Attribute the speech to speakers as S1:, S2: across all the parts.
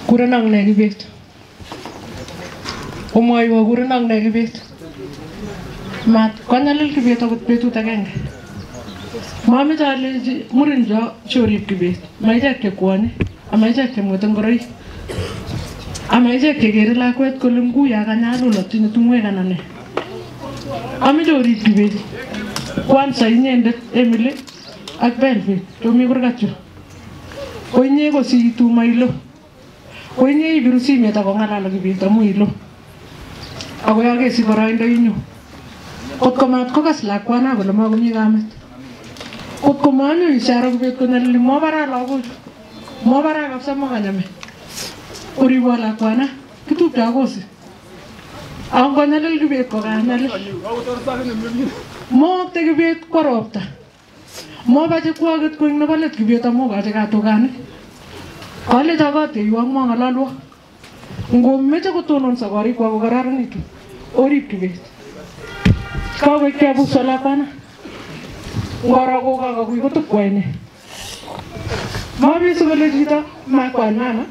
S1: Kurenang ne Kibet. Omwoiwo kurenang ne Kibet. Mat konyalil Kibet akot betut agenge. Mameche alechi muren cho siorib Kibet. Ma ichek che kwonyi, ama ichek chemwete ngoroik. Ama ichek chekere lakwet kole nguya kanyalul atinye tung'wek anan ne. Ameche orib Kibet. Kwanza inyendet Emily ak Belvin chomi kurgat yu. Ko inye ko siitu mailo. Ko inye ibiru simet akong'alal ak Kibet amu ilo. Ako yakesich boroindo inyo. Kot ko mat kokas lakwana kole makomi kamet. Kot ko manyo ishara Kibet konyalili mobara lagochu. Mobara kabisa mokanyame. Oribwo lakwana kitupcho ak Kosi. Ako ngonyalil Kibet kokanyalil. Mookte Kibet kwo ropta. Moba chekwoket koek nebo let Kibet amu kochi katukanik. Kalecho koteiwok mong'ololwok. Ngomeche kotononso korikwak kokororonitu, orib Kibet. Kakoek chebuso lakwana. Ngoro kokakakui kotokwoe ne. Mabisu kole chito makwan mama,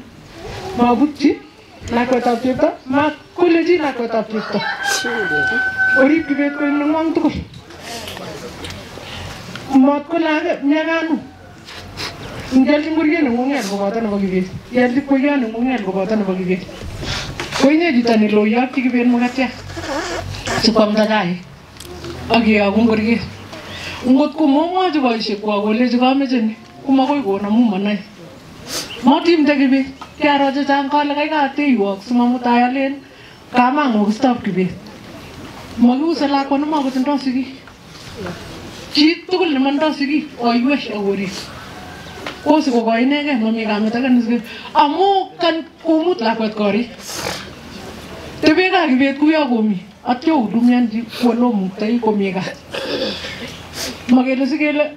S1: mabutchi lakwetab chepto, makolechi lakwetab chepto. Orib Kibet koek neng'wong tugul. Mat kolake miakanu. Ngialchi ngoriet neng'ung ial koboto nebo Kibet. Ialchi kweiyot neng'ung ial koboto nebo Kibet. Ko inye chito nelo iyokchi Kibet mukatiat sikwamda chaik ak iyoku ngoriet. Ngot ko momwochi boisiekwak kolechi kameche ni komakoi kon amu monoe. Motimte Kibet. Kiaro chechang kole kaikai ateiwok simamutai alen kamang'okistab Kibet. Makiuse lakwa nemakotindoi sigik. Chi tugul nemondoi sigik oiwei akorib. Kosi kokoi inegei mami kamet age nesike amu kan komut lakwet korik. Tebe kaa Kibet kuyo komi atyo hudumian kwolo muktoi komi kaa. Makele sikele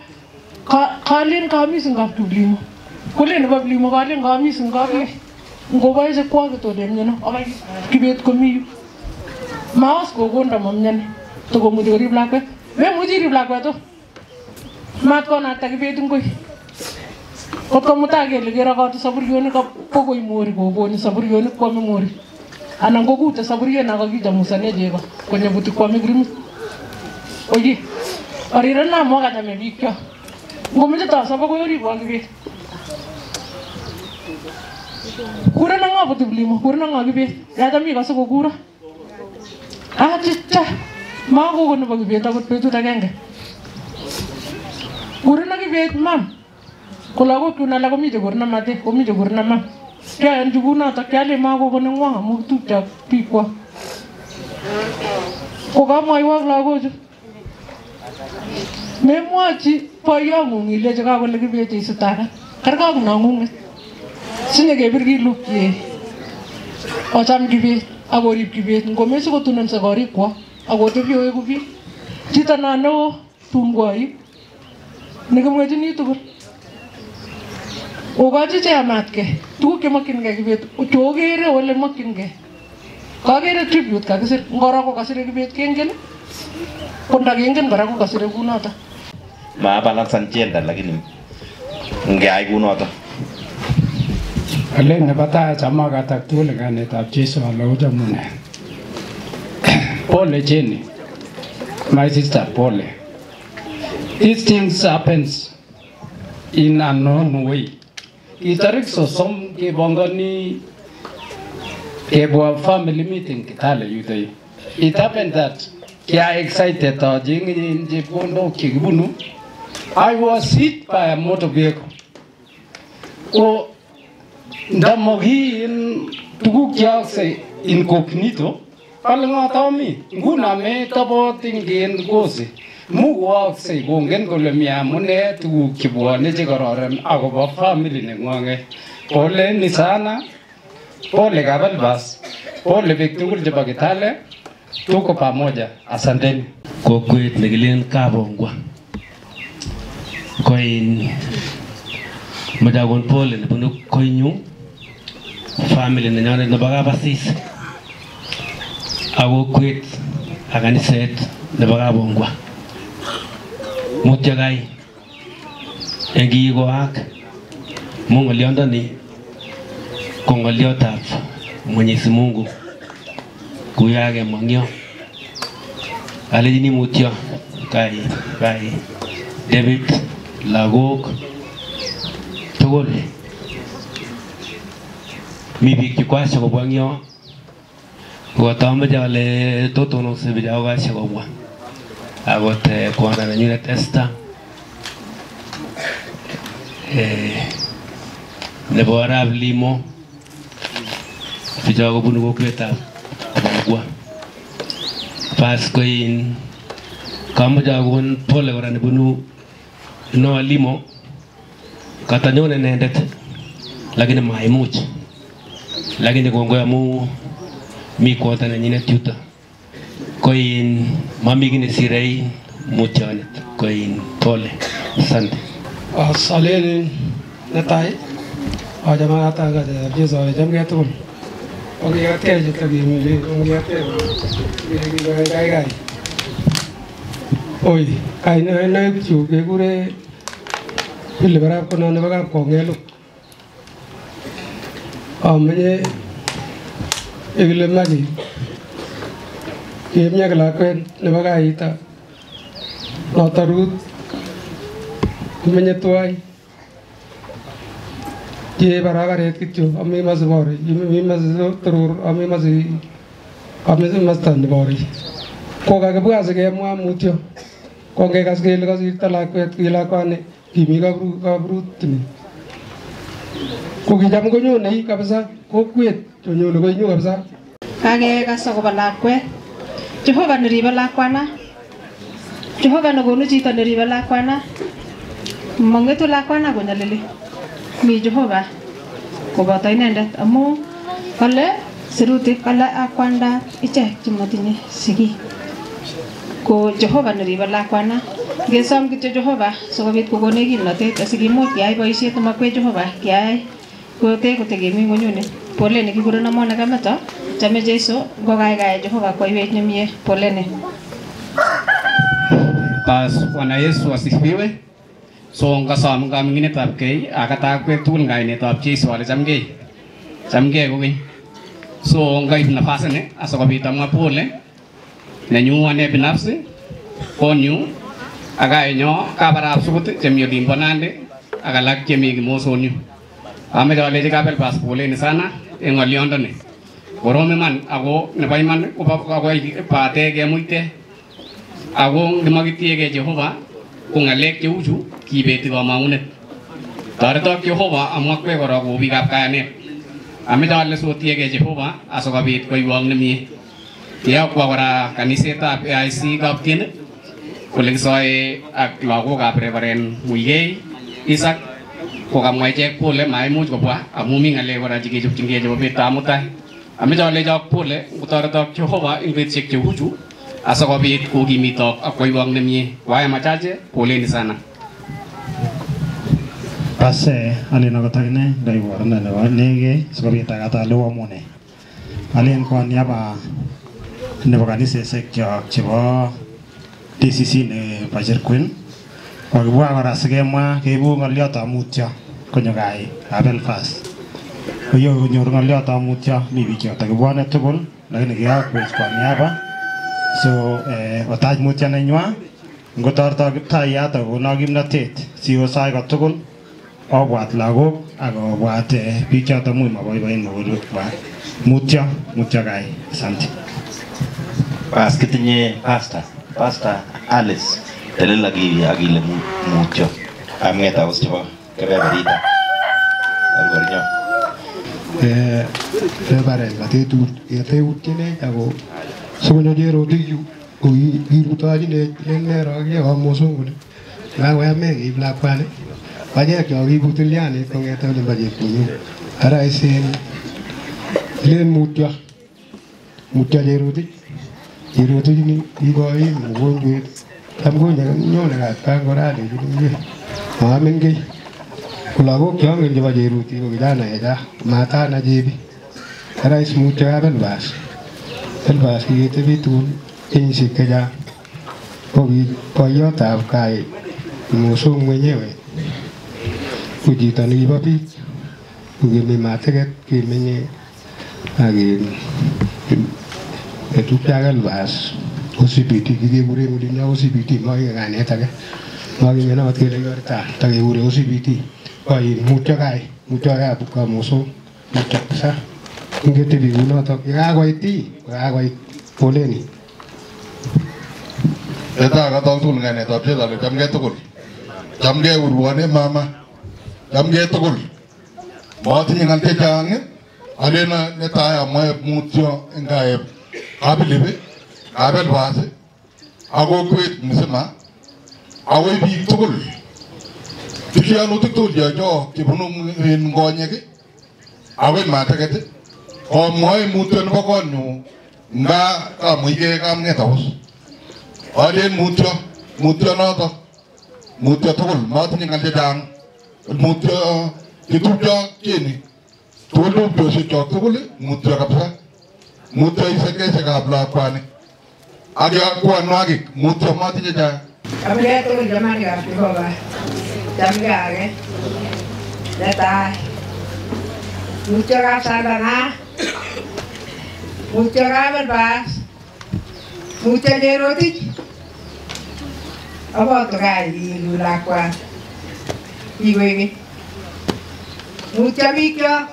S1: kalen kaamis eng kapkiplimo. Kolen nebo Kiplimo kalen kaamis eng kaple. Ngoboe chekwoket ole miono akai Kibet komi yu. Maos kokondo mamyoni tokomuchi korib lakwet. Memuchi irib lakwet o. Mat konakta Kibet ngoi. Kot ko mutai kele kerokoti saburyonik kobokoi mori kobonyi saburyonik kwome mori. Anan kokute saburiet na kakichamusane chego konyebuti kwome krimit. Oye, arirena mokachame biikcho. Ngomeche tasop akoi oribwo Kibet. Kurena ng'o buti Kiplimo, kurena ng'o Kibet. Yacham ikose kokuro. Achicha, makoko nebo Kibet akot betut agenge. Kurena Kibet mam. Ko lagok alak komi chekurena mate, komi chekurena mam. Kiayanchi kunotok, kialen makoko neng'wong amu kitupcho ak biikwok. Kokamwoiwok lagochu. Memwochi boiyong'ung ilechi kakole Kibet isitakan. Kerkei ak nong'ung'et. Sinyekebir kilupchi ocham Kibet ak orib Kibet. Ngomeche kotononso korikwok ak otebi oeku biik. Chito no neo tun koib nekimwechini tugul. Okochi cheyamatkei tuguk chemokyingei Kibet chokere ole mokyingei. Kakere tribute kakisir ngoro kokasire Kibet kengen ko ndakengen kora kokasire kunoto.
S2: Maabalansan gender lakini ngeai kunoto.
S3: Alen nebo tai achame katak tugul eng kainetab Jesu ale ochamune. Pole Jenny, my sister, pole. These things happens in a unknown way. Tarik 30 kepongoni kebwa family meeting Kitale yuto yu. It happened that kia excited acheng'e chepkondok chekibunu. I was hit by a motor vehicle. Ko ndamoki tuguk cheyookse incognito kale ng'o tomi nguno metobot ingen Kosi mukoakse kongen kole mi amune tuguk chebwone chekororon akobo family neng'wong'et. Poleni sana, pole Kabalbas, pole biik tugul chebo Kitale, tuko pamoja. Asanteni.
S4: Kokwet nekilen Kabongwa koin moche akon pole nebunu koinyu family nenyonet nebo Kabasis ak kokwet ak kaniset nebo Kabongwa. Mutyo kai eng kikoak mu ng'olyondoni ko ng'olyotab Mwenyezi Mungu kuyakemwa eng yo. Alechini mutyo kai kai David lagok tugul. Mi biik chekwashe kobwa eng yo kokatamoche ale totonokse bichako kashe kobwa akot kwondo nenyunet Esther nebo arap Limo bichako kobunu kokwetab Kobongwa. Bas koin kamoche akon pole kora nebunu Noah Limo katanyone inendet lakini maimuch lakini kongoi amu mi kwondo nenyinet yuto koin mami kiy nesirei mutyonet koin pole. Asante.
S5: Alen netai achame katangazetab Jesu ale chamgei tugul. Ongekatkei chito kimile, ongekatkei kaikai. Oi, kainaik chu kekure Philip arap Kono nebo Kapkongeluk. Amenye Ikilemaki. Kemiak lakwet nebo kaita noto Ruth kimenye tuwai. Ye barabaret kityo ami masi bori, mi masi toror, ami masta nebo bori. Ko kakibwa sikemwa mutyo. Ko ngekas kele kasirto lakwet ki lakwani kimi kabrutini. Ko kicham konyone kabisa kokwet konyone koinyu kabisa.
S6: Kakekas akobo lakwet. Jehova neribe lakwana. Jehova nekonu chito neribe lakwana. Mang'etu lakwana konyalili. Mi Jehova koboto inendet amu kale sirutik kale ak kwandap ichek chemotinye sigik. Ko Jehova neribe lakwana. Ngesom kityo Jehova sikobit kokonech kimnotet asikimuch keyai boisiet nemakwech Jehova keyai kote kotekemi ng'wenyuni. Poleni kikurenon Monica Meto. Chame Jesu ngokaikai Jehova koiwech nemie. Poleni.
S3: Bas Bwana Yesu asifiwe. So ngasom kaminginetab kei akatak tugul kainetab Jesu ale chamgei. Chamgei kokeny. So ngaib nafas ni asikobit amwa pole nenyu ane binafsi konyu ak kainyo kabarab sukut chemi olimbo Nandi ak alak chemi Kimosonyu. Ameche alechi Kabelbas poleni sana eng ng'olyondoni. Korom iman ako nebo iman kobo bate kemuite ako ngimakitiegei Jehova ko ng'alek cheuchu kibeti kamang'unet. Toretok Jehova amu akwek korok ko biikab kayanet. Ameche ale sotiegei Jehova asikobit koiwong nemie. Kiyokwa kora kanisetab AIC Kaptien kole kisoe ak lagokab Reverend Muigei Isaac kokamwa ichek pole maimuch kobwa amu mi ng'alek kora chekechopchingei chebo betutab mutai. Ameche alechok pole ngotoretok Jehova eng betusiek cheuchu asikobit kokimitok ak koiwong nemie. Kwa haya machache, poleni sana.
S7: Bas alen akot akine ndaiborune nebo inegei sikobit akat ale oamune. Alen kwa niaba nebo kanisosiek chok chebo DCC nebo Cherquin kokibwa kora sikemwa keibu ng'oliotab mutyo konyo kai Kabelbas. Koyo konyor ng'oliotab mutyo mi biik choto kibwone tugul lakini kiyokwech kwa niaba so otach mutyo nenywa ngotorto Kiptayat akokono kimnotet siosai kotugul obwat lagok ak obwat biik choto much maboiboen moborwekwak. Mutyo, mutyo kai. Asante.
S2: Bas kitinye Pastor Alice telel ak ile mutyo. Amng'et aus chebo kebeberita. Ergorinyo.
S5: Reverend kateutyenech ako sikonyo cherotik yu ko kirutochinech leng'ero ak ichek kamosonguni. Kakoyamech keib lakwani achek cho kiibu tilyanit kong'ete olimbo Chepkunyuk. Ara isen len mutyo mutyo Cherotich. Cherotich ni kikoim mogonjwet tam konyone atkan kora alenjini inyee maamin kiy. Ko lagok cheongen chebo Cherotich ko kijanaecha matana chebi. Ara is mutyo Kabelbas. Belbas kiketebi tugul kenyisiek chechang. Ko ki boiyotab kai Mosong mwenyewe ko chito nekibo biik kokimi Mateket kemenye ak netupcho ak Elvas OCPT kikekuren olinyo OCPT mokingen kainet age mokingen akot kele kiborto takekure OCPT koin mutyo kai mutyo Kamosong mutyo kabisa ngetebi kounotok yekakoit kokakoit poleni.
S8: Netai katok tugul kainetab Jesu ale chamgei tugul. Chamgei urwone mama. Chamgei tugul. Motinye ng'al chechang alen netai amwae mutyo eng kaep Kapilip, Kapelwas ak kokwet mzima akoi biik tugul. Tilyanutik tugul chechok chebunu en konyek akoi Mateket komwoe mutyo nebo konyu nga kamuigei kapng'etaus. Alen mutyo, mutyo notok, mutyo tugul, matinye ng'al chechang. Mutyo chetupcho cheni, tugul tupchosiekyok tugul, mutyo kabisa. Mutyo isekesiekab lakwani. Ak kwanwagik, mutyo matinye chechang.
S9: Chamgei tugul jamanikab Jehova. Chamgei age. Netai. Mutyo kapsandana. Mutyo Kapelwas. Mutyo Cherotich. Oboto kai ilu lakwan. Iwege. Mutyo bikyok.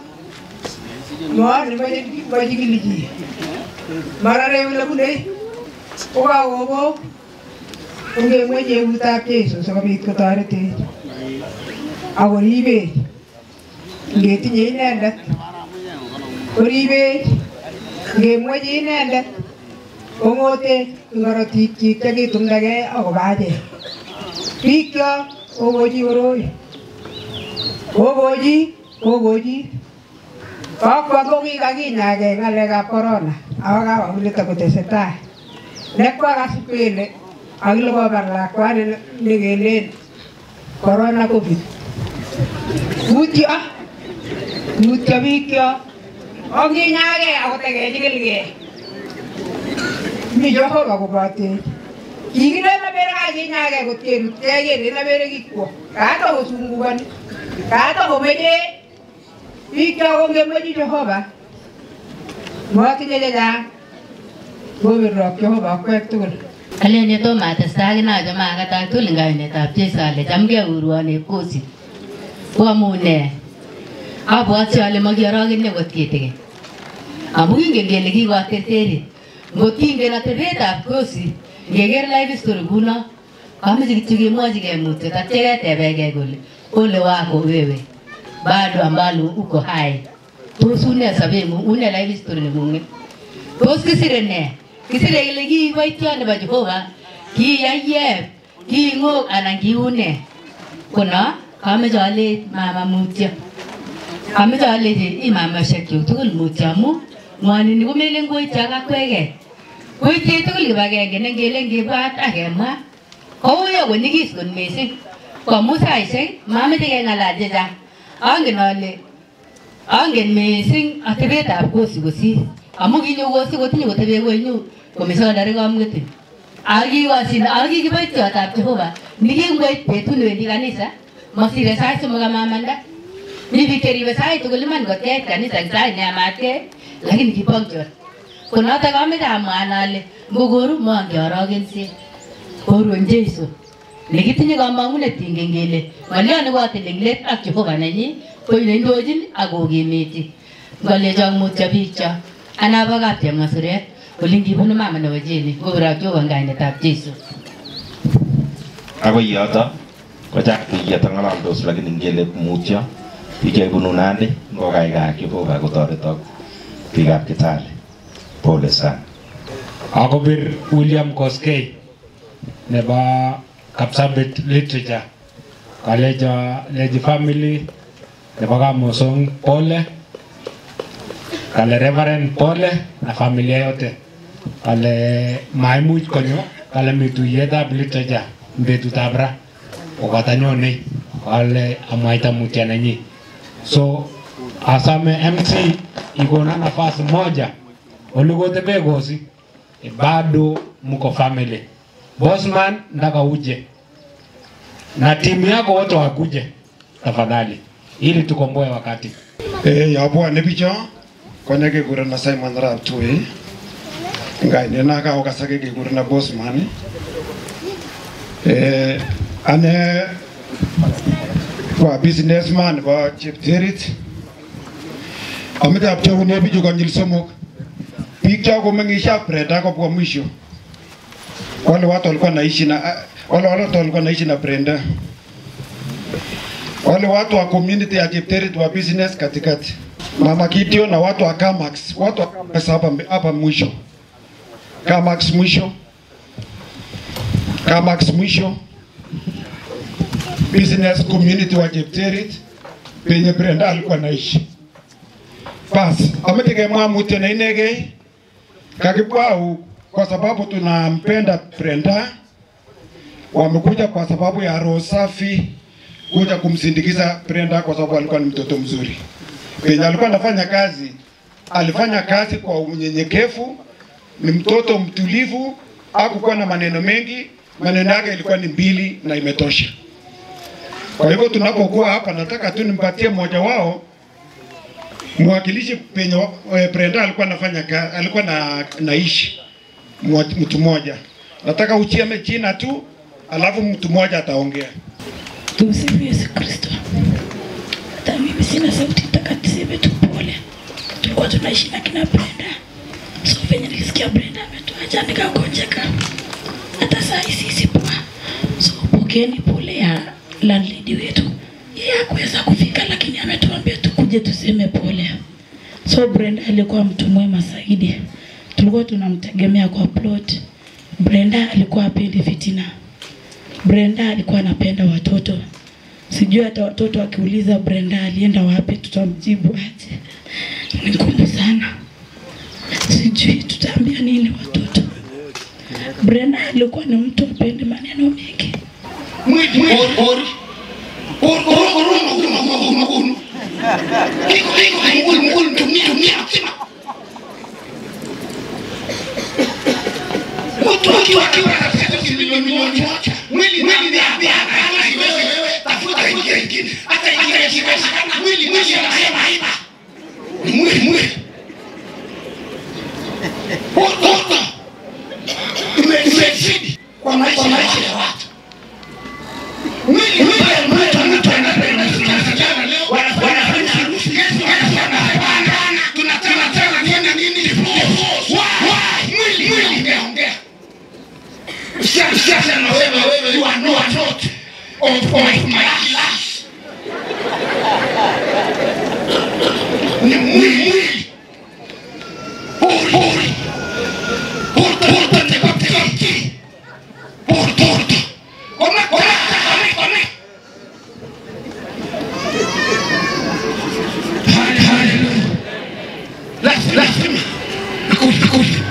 S9: Moa nemachikili chi. Marare olebune. Kokakobok. Ongemwechi eutab Jesu sikobit kotoretech ak koribech. Ngetinye inendet koribech. Ngemwechi inendet kong'otech eng korotikyik chekitumdagei akobo achek. Bikyok kokochi koroi. Kokochi, kokochi. Kokwa kokikakinyagei ng'alekab corona ako kawakulito kotesetai. Nekwakas kele akile kobar lakwani nekelen corona covid. Mutyo, mutyo bikyok. Onginyagei akotekechikilgei. Mi Jehova kobotech. Kikilen abere kakinyagei kot kerutkei kelen abere kikwo. Katokosungukoni. Katokomeche bikyok ongemwechi Jehova. Motinye chechang. Kobirok Jehova akwek tugul.
S10: Alen yetomo atestai akine achome akatak tugul eng kainetab Jesu ale chamgei urwoneb Kosi. Ko amune? Abwoti ale makiorokeni akot kitikin. Amu kingen kele kikoterterit. Ngot kingen atebetab Kosi, ngeker life story kuno, kameche kityo kemwochigei mutyo tatya ketebegei kole ole wako wewe bado ambalo uko hai. Tos une sobeng'ung, une life story neng'ung'et? Tos kisire ne? Kisire kele kiiboityot nebo Jehova, kiiyai kiing'ok anan kiune. Kono kameche alech mama mutyo. Kameche alechi imamoshekyuk tugul mutyo amu ng'wanini komelen koityo ak akwekei. Koityech tugul kibagenge nengelen kibwat ak kemwa. Kouyo konyigis kot missing. Ko amu saisiek mameche keng'alal chechang. Angen ale angen missing atebetab Kosi kosir. Amu kinyo Kosi kotinye kotebe koinyu komisondari kamng'etin. Ak kikosin ak kikiboityotab Jehova nikingoit betut newendi kanisa masire sait somok amamanda. Mi biik cheribe sait tugul iman kotyait kanisa eng sait neyamatkei lakini ki punctual. Ko notok ameche amwa ale ngokoru mongeorokense. Koru eng Jesu. Nekitinye kamang'unet kingen kele ng'oliot nekotil eng let ak Jehova nenyi ko neindochin ak kokimiti. Ngolechok mutyo biikchok. Ana bo kapchemng'asuret olin kibunu mama nebo Jeni ngobirok Jehova eng kainetab Jesu.
S2: Akoi yoto kochang biik chetong'ololdos lakini ngele mutyo biik chebunu Nandi ngokaikai Jehova kotoretok biikab Kitale. Pole sana.
S3: Akobir William Koskei nebo Kapsabet Literature kalecho lechi family nebo Kamosong pole, kale Reverend pole na familia yote. Kale maimuch konyo, kale mi tuiyetab literature betutab ra kokatanyonei kale amwaita mutyo nenyi. So asame MC ikona nafasi moja olikotebe Kosi bado mko family. Bosman ndaka uje. Na timu yako wote wakuje tafadhali ili tukomboe wakati.
S5: Yabwa bicho konya kekuren Simon Arap Tui. Ngai na ka okasake kekuren Bosman. Ane kwa businessman ba Chepterit. Amache apcheune bichu konyil somok. Biik chao komeng'ishe Brenda kobwa mwisho. Wale watu walikuwa naishi na wale watu walikuwa naishi na Brenda. Wale watu wa community ya Chepterit wa business katikati. Mama Kitio na watu wa Kamax, watu wa Kamax hapa mwisho. Kamax mwisho. Kamax mwisho. Business community wa Chepterit penye Brenda alikuwa naishi. Bas, ametegemea mtu na inege kakibwau kwa sababu tunampenda Brenda. Wamekuja kwa sababu ya roho safi kuja kumsindikiza Brenda kwa sababu alikuwa ni mtoto mzuri. Penye alikuwa anafanya kazi, alifanya kazi kwa unyenyekevu, ni mtoto mtulivu, hakukuwa na maneno mengi, maneno yake ilikuwa ni mbili na imetosha. Kwa hivyo tunapokuwa hapa nataka tu nimpatie mmoja wao mwakilishi penye Brenda alikuwa anafanya, alikuwa naishi mtu mmoja. Nataka uchiame jina tu, alafu mtu mmoja ataongea.
S11: Tumsifu Yesu Kristo. Hata mimi sina sauti, nataka tuseme tu pole. Tulikuwa tunaishi na kina Brenda. So venye nilisikia Brenda ametuacha nikagonjeka. Hata saa hizi si poa. So pokeeni pole ya landlady wetu. Yeye hakuweza kufika lakini ametuambia tukuje tuseme pole. So Brenda alikuwa mtu mwema zaidi. Tulikuwa tunamtegemea kwa plot. Brenda alikuwa hapendi fitina. Brenda alikuwa anapenda watoto. Sijui hata watoto wakiuliza Brenda alienda wapi tutamjibu aje. Ni ngumu sana. Sijui tutaambia nini watoto. Brenda alikuwa ni mtu apende maneno mengi.
S12: You are not of my class. Ni mwili. Pori. Porta te kapti. Porta. Kome. Hallelujah. Lazima. Nakufi.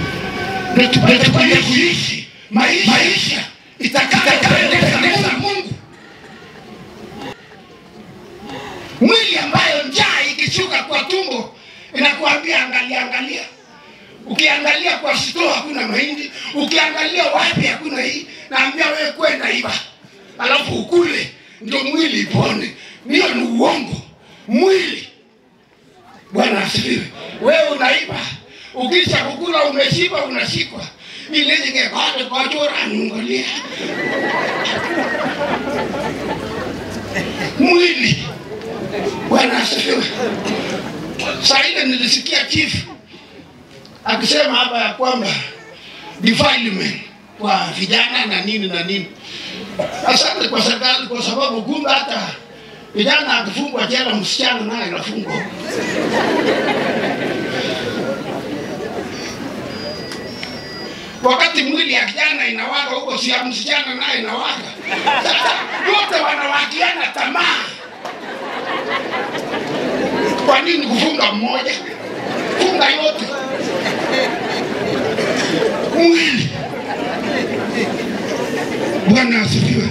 S12: Natukwenda kuishi maisha itakayopendeza Mungu. Mwili ambayo njaa ikishuka kwa tumbo inakuambia angalia angalia. Ukiangalia kwa store hakuna mahindi, ukiangalia wapi hakuna hii, naambia wewe kwenda iba. Alafu ukule ndio mwili ipone. Ndio ni uongo. Mwili. Bwana asifiwe. Wewe unaiba. Ukisha kukula umeshiba unashikwa. Ile nyingine kwa chora nungolia. Mwili. Bwana asifiwe. Saa ile nilisikia chief akisema hapa ya kwamba defilement kwa vijana na nini na nini. Asante kwa serikali kwa sababu kumbe hata vijana akifungwa jela msichana naye anafungwa. Wakati mwili ya kijana inawaka huko, si ya msichana naye inawaka. Sasa wote wanawakiana tamaa. Kwa nini kufunga mmoja? Funga yote. Mwili. Bwana asifiwe.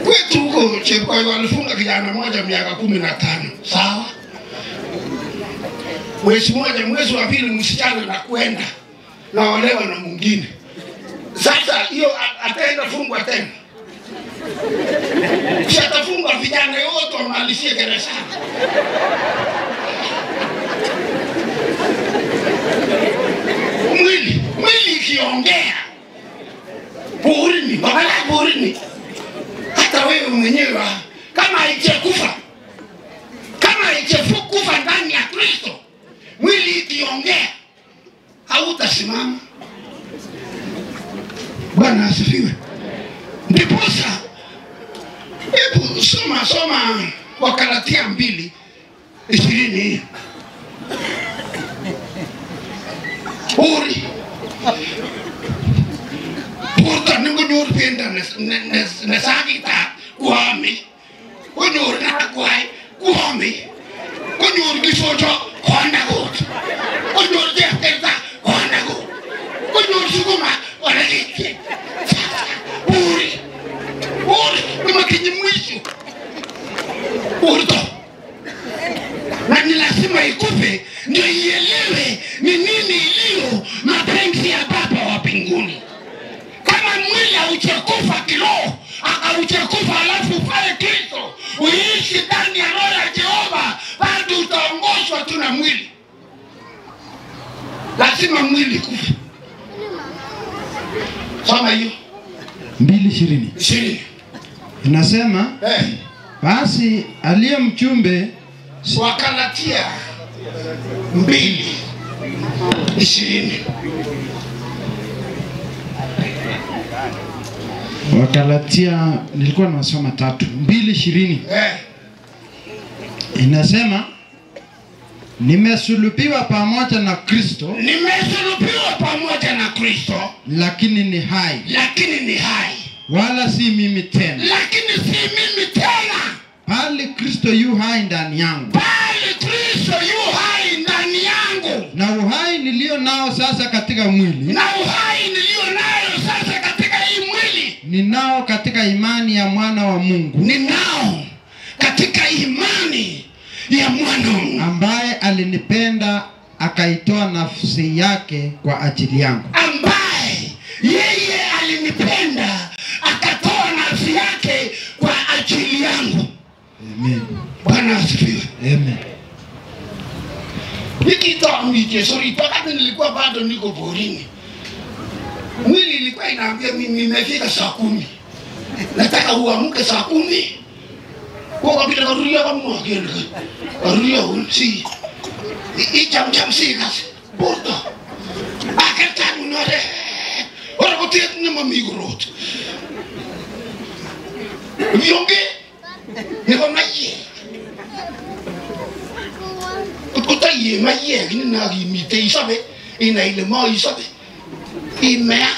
S12: Kwetu huko Chepkoyo walifunga kijana mmoja miaka 15. Sawa? Mwezi mmoja, mwezi wa pili msichana na kwenda naolewa na mwingine. Sasa hiyo ataenda fungwa tena. Si atafungwa vijana wote wamalizie gerezani. Mwili ikiongea burini, babala burini. Hata wewe mwenyewe kama haijakufa, kama haijakufa ndani ya Kristo, mwili ikiongea hautasimama. Bwana asifiwe. Ndiposa hebu soma Wagalatia 2:20. Uri Porta ningonyor penda nesagita kuami. Konyor na kuai kuami. Konyor kisocho kona gut. Konyor jefterta kona gut. Konyor sukuma wanaliki. Uri Uri ni mwisho. Urto. Na ni lazima ikufe ndio ielewe ni nini iliyo mapenzi ya Baba wa mbinguni. Kama mwili haujakufa kiroho, haujakufa alafu ufae Kristo, uishi ndani ya roho ya Jehova, bado utaongozwa tu na mwili. Lazima mwili kufe. Soma hiyo.
S13: 2:20.
S12: 20.
S13: Inasema basi aliye mchumbe
S12: Wagalatia 2:20.
S13: Wagalatia nilikuwa nasoma 3. 2:20. Inasema nimesulubiwa pamoja na Kristo.
S12: Nimesulubiwa pamoja na Kristo,
S13: lakini ni hai.
S12: Lakini ni hai.
S13: Wala si mimi tena.
S12: Lakini si mimi tena.
S13: Bali Kristo yu hai ndani yangu.
S12: Bali Kristo yu hai ndani yangu.
S13: Na uhai nilio nao sasa katika mwili.
S12: Na uhai nilio nayo sasa katika hii mwili.
S13: Ninao katika imani ya mwana wa Mungu.
S12: Ninao katika imani ya mwana wa Mungu,
S13: ambaye alinipenda akaitoa nafsi yake kwa ajili yangu.
S12: Ambaye yeye alinipenda akatoa nafsi yake kwa ajili yangu.
S13: Amen.
S12: Bwana asifiwe.
S13: Amen.
S12: Nikitoa mje, wakati nilikuwa bado niko porini, mwili ilikuwa inaambia mimi nimefika saa 10. Nataka uamke saa 10. Kwa kabila karudia kwa mwakeni. Karudia unsi. Icham si kasi. Bordo. Akata munore. Ora kotiet ni mami gorot. Vionge. Ni kwa maye. Kutaye maye ni na gimite isabe. Ina ile mo isabe. Imea.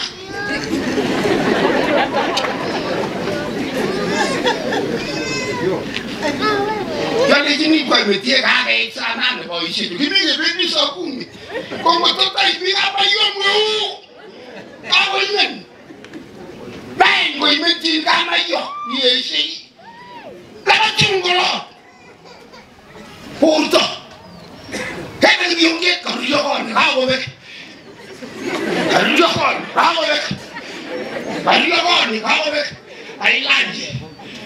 S12: Yale ni kwa metie kare sana ne boishi. Kimi ke ni saa 10. Como tota ibiga pa yo mu. Kawo yen. Ben go imeti kama yo. Yesi. La chungolo. Porto. Kene bionge karuyo kon. Kawo be. Karuyo kon. Kawo be. Karuyo kon. Kawo be. Ai lanje.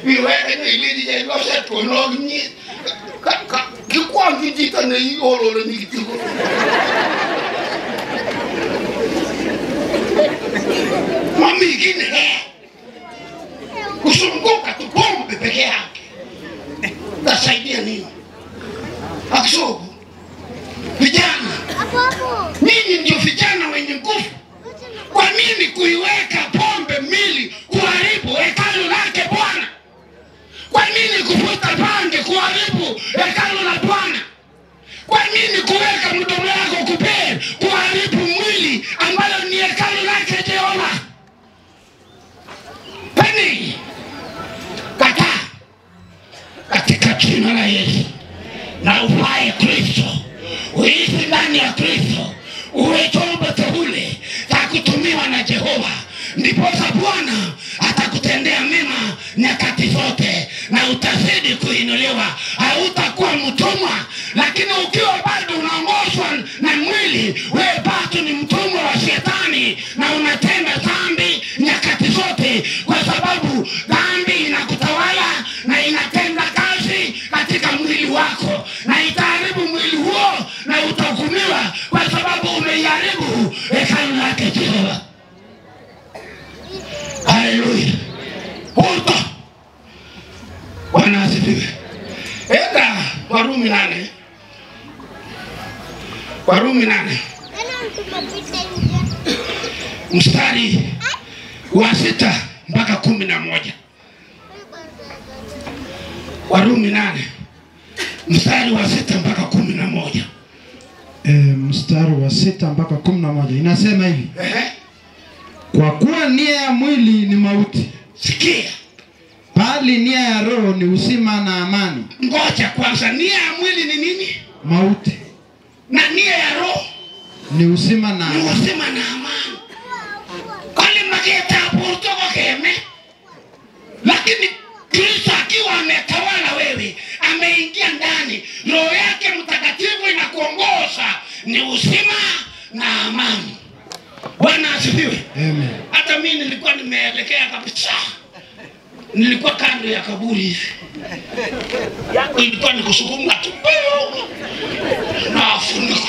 S12: Iwe ni ili je lo se to no ni. Ka kikwangi jita ne olole ni kitiko. Mami gine. Kuzunguka tu pombe peke yake. Tasaidia nini? Aksogo. Vijana. Ninyi ndio vijana wenye nguvu. Kwa nini kuiweka pombe mili kuharibu hekalu lake Bwana? Kwa nini kuvuta bangi kuharibu hekalu la Bwana? Kwa nini kuweka mdomo wako kupee kuharibu mwili ambalo ni hekalu lake Jehova? Pani kataa katika jina la Yesu. Na ufae Kristo, uishi ndani ya Kristo, uwe chombo teule cha kutumiwa na Jehova. Ndiposa Bwana atakutendea mema nyakati zote na utazidi kuinuliwa. Hautakuwa mtumwa, lakini ukiwa bado unaongozwa na mwili, wewe bado ni mtumwa wa shetani na unatenda dhambi. kwa sababu dhambi inakutawala na inatenda kazi katika mwili wako, na itaharibu mwili huo na utahukumiwa, kwa sababu umeiharibu hekalu lake Jehova. Haleluya. Borto. Bwana asifiwe. Enda Warumi 8. Warumi 8 mstari wa 6 mpaka 11. Warumi 8 mstari wa 6 mpaka 11.
S13: Mstari wa 6 mpaka 11 inasema hivi. Kwa kuwa nia ya mwili ni mauti.
S12: Sikia.
S13: Bali nia ya roho ni uzima na amani.
S12: Ngoja kwanza, nia ya mwili ni nini?
S13: Mauti.
S12: Na nia ya roho
S13: ni uzima na
S12: amani. Ni uzima na amani. Kale mageta borto keme. Lakini Kristo akiwa ametawala wewe, ameingia ndani, roho yake mtakatifu inakuongoza, ni uzima na amani. Bwana asifiwe.
S13: Amen.
S12: Hata mimi nilikuwa nimeelekea kabisa. Nilikuwa kando ya kaburi hivi. Yangu ilikuwa ni kusukuma tu na afuniko.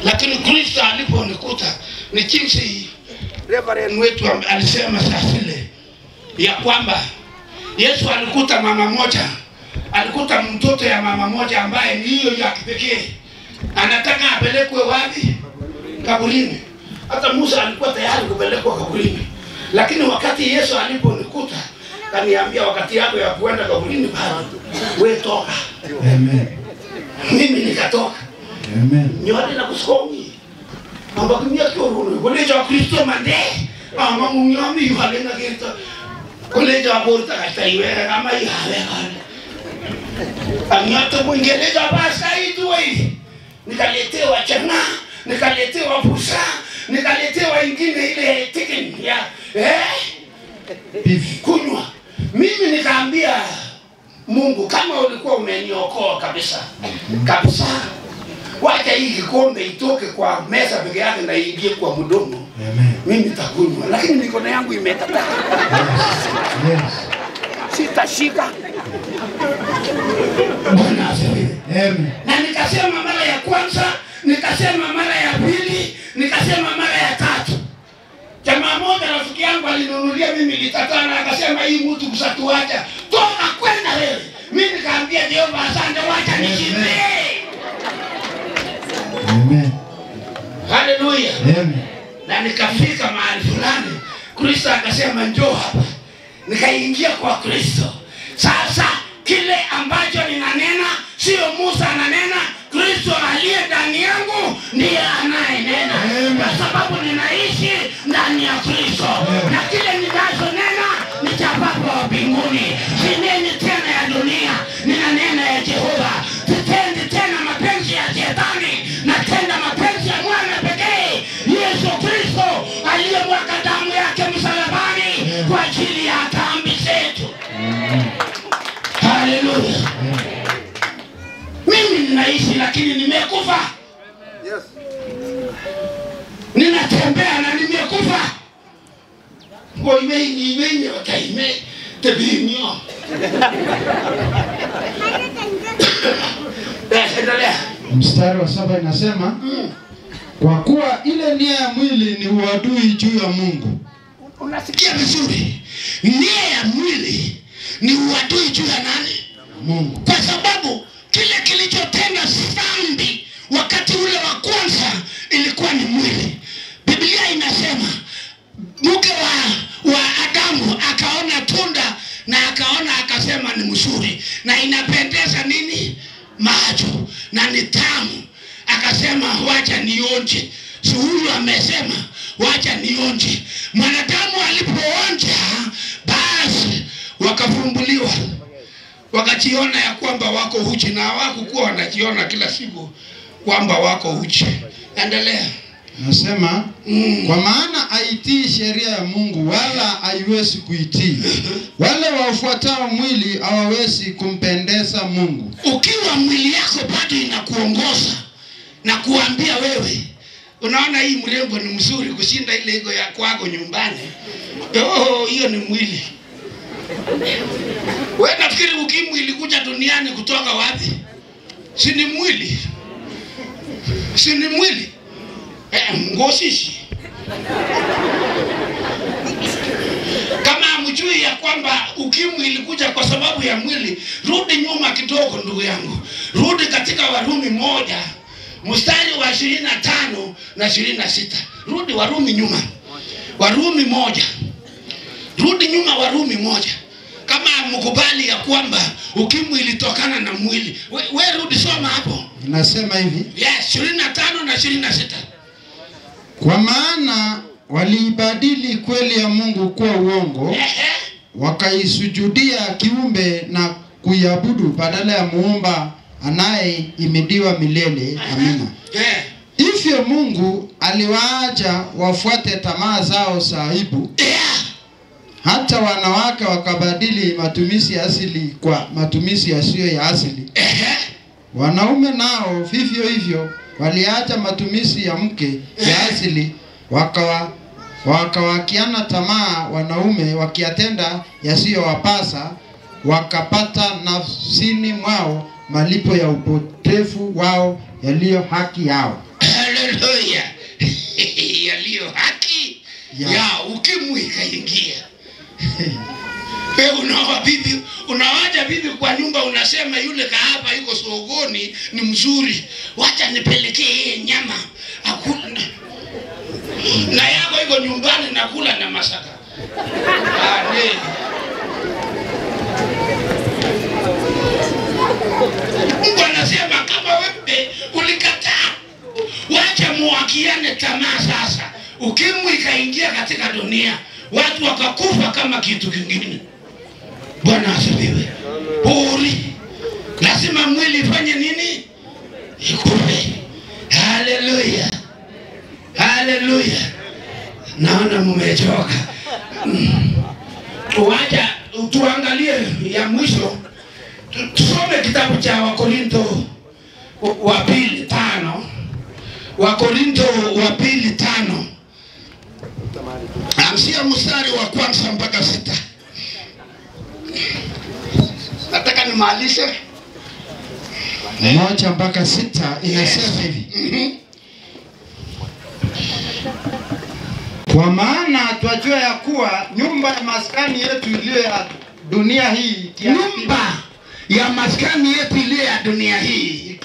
S12: Lakini Kristo aliponikuta ni jinsi Reverend wetu alisema sasa ile ya kwamba Yesu alikuta mama moja, alikuta mtoto ya mama moja ambaye ni hiyo ya kipekee. Anataka apelekwe wapi? Kaburini. Hata Musa alikuwa tayari kupelekwa kaburini. Lakini wakati Yesu aliponikuta, kaniambia wakati yako ya kuenda kaburini bado, wewe toka.
S13: Amen.
S12: Mimi nikatoka.
S13: Amen.
S12: Nyote na kusomi. Amba kimya kiorunu. Koleja Kristo mande. Ama munyomi yuhale na kita. Koleja borta kata iwe kama ihale kale. Anyote mwingeleza basa itu wewe. Nikaletewa chana, nikaletewa pusa, nikaletewa ingine ile chicken ya beef kunywa. Mimi nikaambia Mungu, kama ulikuwa umeniokoa kabisa kabisa, wacha hii kikombe itoke kwa meza peke yake na iingie kwa mdomo.
S13: Amen.
S12: Mimi nitakunywa, lakini mikono yangu imekataa.
S13: Yes.
S12: Sitashika. Bwana asifiwe.
S13: Amen.
S12: Na nikasema mara ya kwanza, nikasema mara ya pili, nikasema mara ya tatu. Jamaa moja rafiki yangu alinunulia mimi lita 5, akasema hii mtu kusatuacha, toka kwenda wewe. Mimi nikaambia Jehova asante, wacha nikimbie.
S13: Amen.
S12: Haleluya.
S13: Amen.
S12: Na nikafika mahali fulani, Kristo akasema njoo hapa. Nikaingia kwa Kristo. Sasa kile ambacho ninanena sio Musa ananena, Kristo aliye ndani yangu ndiye anayenena. Kwa sababu ninaishi ndani ya Kristo. Na kile ninachonena ni cha Baba wa mbinguni. Sineni tena ya dunia, ninanena ya Jehova. Sitendi tena mapenzi ya shetani, natenda mapenzi ya mwana pekee, Yesu Kristo aliyemwaga damu yake msalabani kwa ajili ya dhambi zetu. Haleluya. Mimi ninaishi lakini nimekufa.
S8: Yes.
S12: Ninatembea na nimekufa. Ngoi ime wakaime tebinyo.
S13: Mstari wa 7 inasema, kwa kuwa ile nia ya mwili ni uadui juu ya Mungu.
S12: Unasikia vizuri? Nia ya mwili ni uadui juu ya nani?
S13: Mungu.
S12: Kwa sababu kile kilichotenda dhambi wakati ule wa kwanza ilikuwa ni mwili. Biblia inasema mke wa Adamu akaona tunda na akaona akasema ni mzuri na inapendeza nini? Macho na ni tamu. Akasema wacha nionje. Si huyu amesema wacha nionje. Mwanadamu alipoonja basi wakafumbuliwa. Wakajiona ya kwamba wako uchi, na hawakuwa wanajiona kila siku kwamba wako uchi. Endelea.
S13: Nasema kwa maana haitii sheria ya Mungu wala haiwezi kuitii. Wale wafuatao mwili hawawezi kumpendeza Mungu.
S12: Ukiwa mwili yako bado inakuongoza na kuambia wewe Unaona hii mrembo ni mzuri kushinda ile iko ya kwako nyumbani. Oh, hiyo ni mwili. Wewe nafikiri ukimwi ilikuja duniani kutoka wapi? Si ni mwili. Si ni mwili. Ngoshishi. Kama hamjui ya kwamba ukimwi ilikuja kwa sababu ya mwili, rudi nyuma kidogo ndugu yangu. Rudi katika Warumi 1 mstari wa 25 na 26. Rudi Warumi nyuma. Warumi 1. Rudi nyuma Warumi 1. Kama mkubali ya kwamba ukimwi ilitokana na mwili, we rudi soma hapo.
S13: Inasema hivi.
S12: Yes, 25 na 26.
S13: Kwa maana waliibadili kweli ya Mungu kuwa uongo, wakaisujudia kiumbe na kuiabudu badala ya muumba anayeimidiwa milele. Amina. Hivyo Mungu aliwaacha wafuate tamaa zao za aibu, hata wanawake wakabadili matumizi asili kwa matumizi yasiyo ya asili. Wanaume nao vivyo hivyo waliacha matumizi ya mke ya asili, wakawakiana tamaa wanaume, wakiatenda yasiyowapasa, wakapata nafsini mwao malipo ya upotevu wao yaliyo haki yao.
S12: Haleluya. Yaliyo haki ya ukimwi ikaingia. Wewe unaoa bibi, unawaja bibi kwa nyumba, unasema yule kahaba yuko sokoni ni mzuri, wacha nipelekee yeye nyama. Hakuna. Na yako iko nyumbani nakula na masaka. Ane. Mungu anasema kama wewe ulikataa, wacha muakiane tamaa sasa. Ukimwi ikaingia katika dunia, watu wakakufa kama kitu kingine. Bwana asifiwe. Pori. Lazima mwili ifanye nini? Ikufe. Haleluya. Haleluya. Naona mmechoka. Wacha tuangalie ya mwisho. Tusome kitabu cha Wakorintho wa pili 5. Wakorintho wa pili 5. Anzia mstari wa 1 mpaka 6. Nataka nimalize.
S13: 1 mpaka 6 inasema hivi. Kwa maana twajua ya kuwa nyumba ya maskani yetu iliyo ya dunia hii,
S12: nyumba ya maskani yetu iliyo ya dunia hii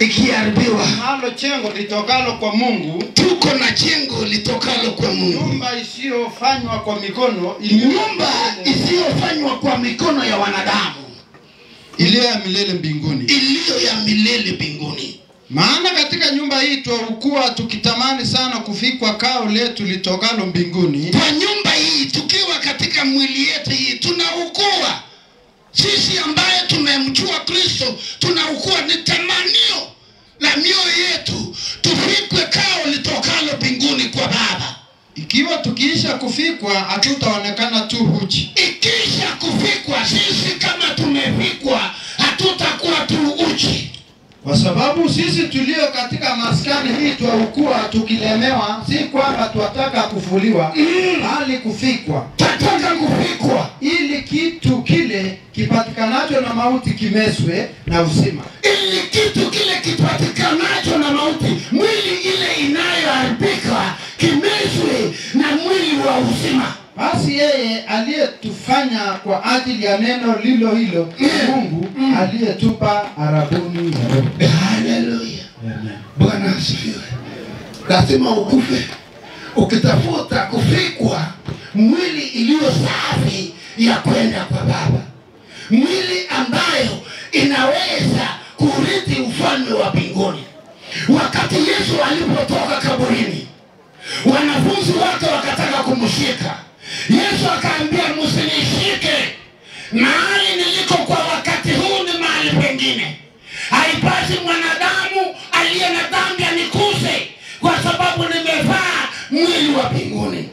S12: ikiharibiwa,
S13: nalo jengo litokalo kwa Mungu,
S12: tuko na jengo litokalo kwa Mungu,
S13: nyumba isiyofanywa kwa mikono,
S12: nyumba isiyofanywa kwa mikono ya wanadamu,
S13: iliyo ya milele mbinguni,
S12: iliyo ya milele mbinguni.
S13: Maana katika nyumba hii twaukua tukitamani sana kufikwa kao letu litokalo mbinguni.
S12: Kwa nyumba hii tukiwa katika mwili yetu hii tunaukua. Sisi ambaye tumemjua Kristo tunaukua, ni tamanio la mioyo yetu tufikwe kao litokalo mbinguni kwa Baba.
S13: Ikiwa tukiisha kufikwa hatutaonekana tu uchi.
S12: Ikisha kufikwa, sisi kama tumefikwa hatutakuwa tu uchi.
S13: Kwa sababu sisi tulio katika maskani hii twaukua tukilemewa, si kwamba twataka kufuliwa, bali kufikwa.
S12: Twataka kufikwa
S13: ili kitu kile kipatikanacho na mauti kimezwe na uzima.
S12: Ili kitu kile kipatikanacho na mauti, mwili ile inayoharibika kimezwe na mwili wa uzima.
S13: Basi yeye aliyetufanya kwa ajili ya neno lilo hilo, Mungu aliyetupa arabuni ya Roho.
S12: Haleluya. Bwana asifiwe. Lazima ukufe ukitafuta kufikwa mwili iliyo safi ya kwenda kwa Baba, mwili ambayo inaweza kurithi ufalme wa mbinguni. Wakati Yesu alipotoka kaburini, wanafunzi wake wakataka kumshika. Yesu akaambia, msinishike, mahali niliko kwa wakati huu ni mahali pengine. Haipasi mwanadamu aliye na dhambi anikuse, kwa sababu nimevaa mwili wa mbinguni.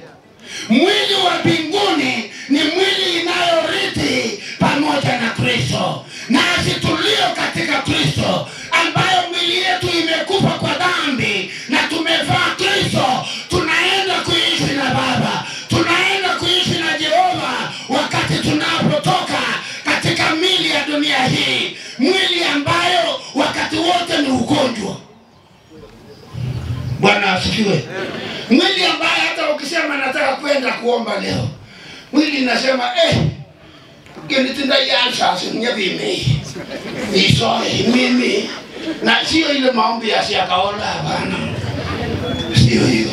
S12: Mwili wa mbinguni ni mwili inayorithi pamoja na Kristo. Nasi tulio katika Kristo, ambayo mwili yetu imekufa kwa dhambi na tume Mwili ambayo wakati wote ni ugonjwa. Bwana asifiwe. Mwili ambayo hata ukisema nataka kwenda kuomba leo, mwili inasema genitinda yalsa sinyabime. Isoe mimi. Na sio ile maombi ya siakaola, hapana. Sio hiyo.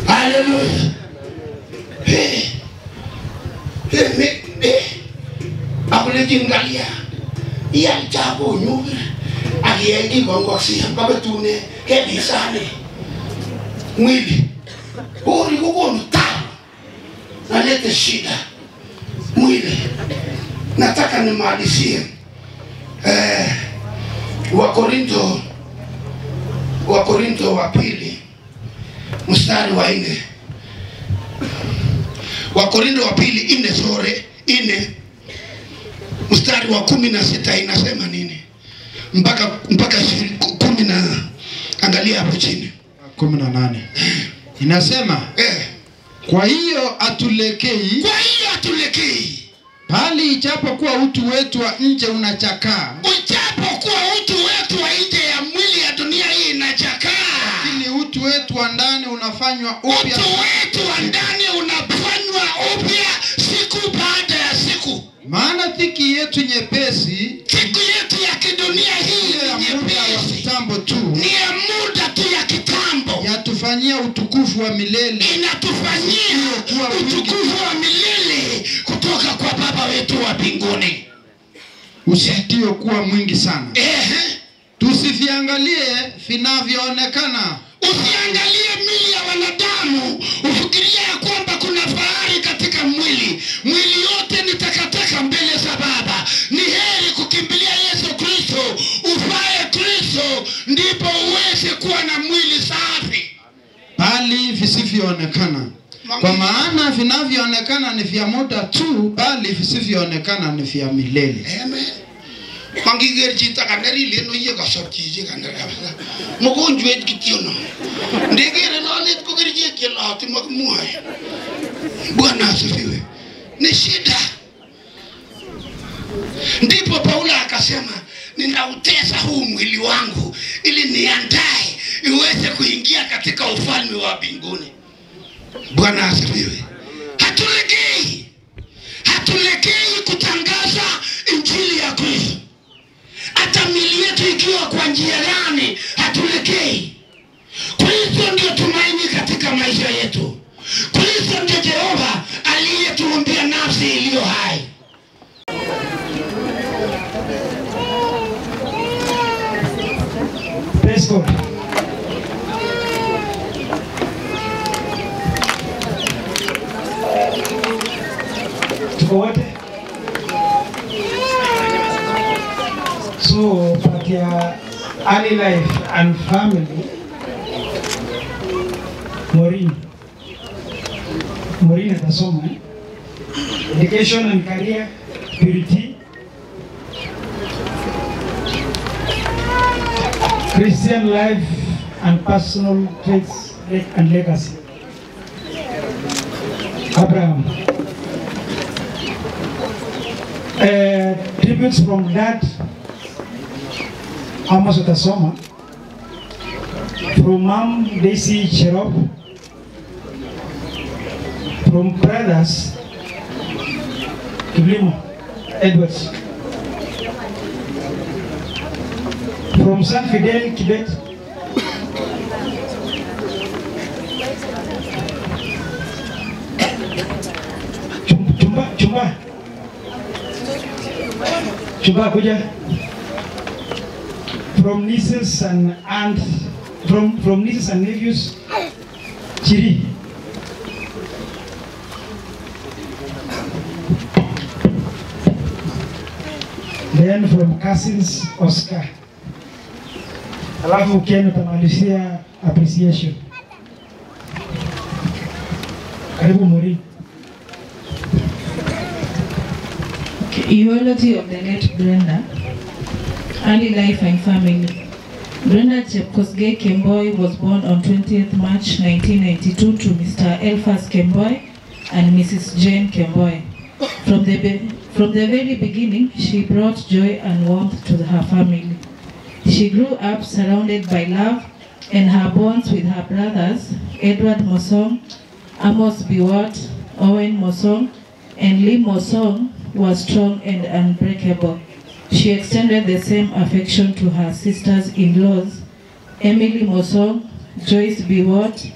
S12: Haleluya. Akulekingalia. Iyalchabo nyubi. Akiyengi bongosi babetune kebisane. Mwili. Ori kukonu tabu. Nalete shida. Mwili. Nataka nimalizie. Wakorinto wa pili mstari wa 4. Wakorinto wa pili 4 mstari wa 16 inasema nini? Mpaka 10 na angalia hapo chini.
S13: 18. Inasema kwa hiyo atulekei.
S12: Kwa hiyo atulekei.
S13: Bali ijapokuwa utu wetu wa nje unachakaa.
S12: Ijapokuwa utu wetu wa nje ya mwili ya dunia hii inachakaa,
S13: lakini utu wetu wa ndani unafanywa upya.
S12: Utu wetu wa ndani unafanywa upya siku baada ya siku.
S13: Maana dhiki yetu nyepesi,
S12: dhiki yetu ya kidunia hii
S13: ya muda wa kitambo tu,
S12: ni ya muda tu ya kitambo,
S13: yatufanyia utukufu wa milele.
S12: Inatufanyia utukufu wa milele kutoka kwa Baba wetu wa mbinguni,
S13: usitio kuwa mwingi sana. Tusiviangalie vinavyoonekana.
S12: Usiangalie mili ya wanadamu ufikirie ya kwamba kuna fahari katika mwili. Mwili yote ni takataka mbele za Baba. Ni heri kukimbilia Yesu Kristo, ufae Kristo, ndipo uweze kuwa na mwili safi.
S13: Bali visivyoonekana. Kwa maana vinavyoonekana ni vya muda tu, bali visivyoonekana ni vya milele.
S12: Amen. Mangiger chita kaneri leno iye kasab chichi kaner kabisa. Mgonjwa kitiono. Ndegere lalet ko kerje kelati magmuai. Bwana asifiwe. Ni shida. Ndipo Paulo akasema ninautesa huu mwili wangu ili niandae iweze kuingia katika ufalme wa mbinguni. Bwana asifiwe. Hatulegei. Hatulegei kutangaza injili ya Kristo. Hata mili yetu ikiwa kwa njia gani, hatulegei. Kristo ndio tumaini katika maisha yetu. Kristo ndio Jehova aliyetuumbia nafsi iliyo hai.
S14: Praise God. Tuko wote? So, part ya early life and family, Maureen atasoma. Education and career, purity, Christian life and personal traits and legacy. Abraham. Tributes from Dad, Amos atasoma. From Mom, Daisy Cherop. From brothers, Kiblimo Edwards. From San Fidel, Kibet. Chumba kuja. From nieces and aunts, from nieces and nephews, Chiri. Then from cousins, Oscar. Alafu Ken utamalizia appreciation. Karibu Maureen.
S15: Eulogy of the late Brenda. Early life and family. Brenda Chepkosgei Kemboi was born on 20th March 1992 to Mr. Elphas Kemboi and Mrs. Jane Kemboi From the very beginning, she brought joy and warmth to her family. She grew up surrounded by love, and her bonds with her brothers, Edward Mosong, Amos Biwott, Owen Mosong, and Lee Mosong, were strong and unbreakable. She extended the same affection to her sisters-in-laws, Emily Mosong, Joyce Biwott,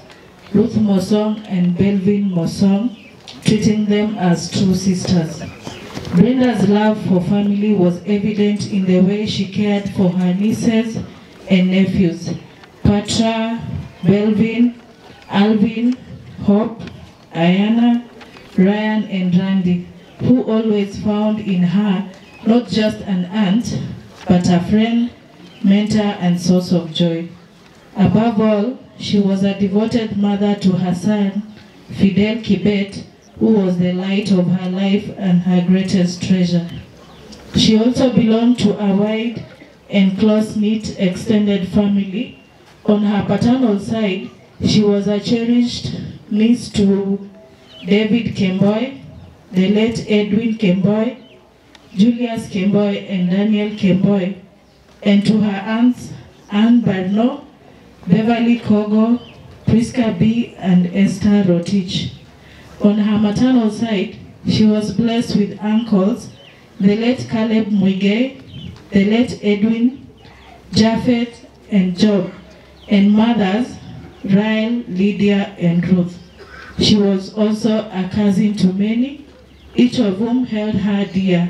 S15: Ruth Mosong, and Belvin Mosong, treating them as true sisters. Brenda's love for family was evident in the way she cared for her nieces and nephews, Patra, Belvin, Alvin, Hope, Ayana, Ryan, and Randy, who always found in her not just an aunt, but a friend, mentor, and source of joy. Above all, she was a devoted mother to her son, Fidel Kibet, who was the light of her life and her greatest treasure. She also belonged to a wide and close-knit extended family. On her paternal side, she was a cherished niece to David Kemboi, the late Edwin Kemboi, Julius Kemboi, and Daniel Kemboi, and to her aunts, Anne Barno, Beverly Kogo, Priska B., and Esther Rotich. On her maternal side, she was blessed with uncles, the late Caleb Muige, the late Edwin, Japhet, and Job, and mothers, Rael, Lydia, and Ruth. She was also a cousin to many, each of whom held her dear.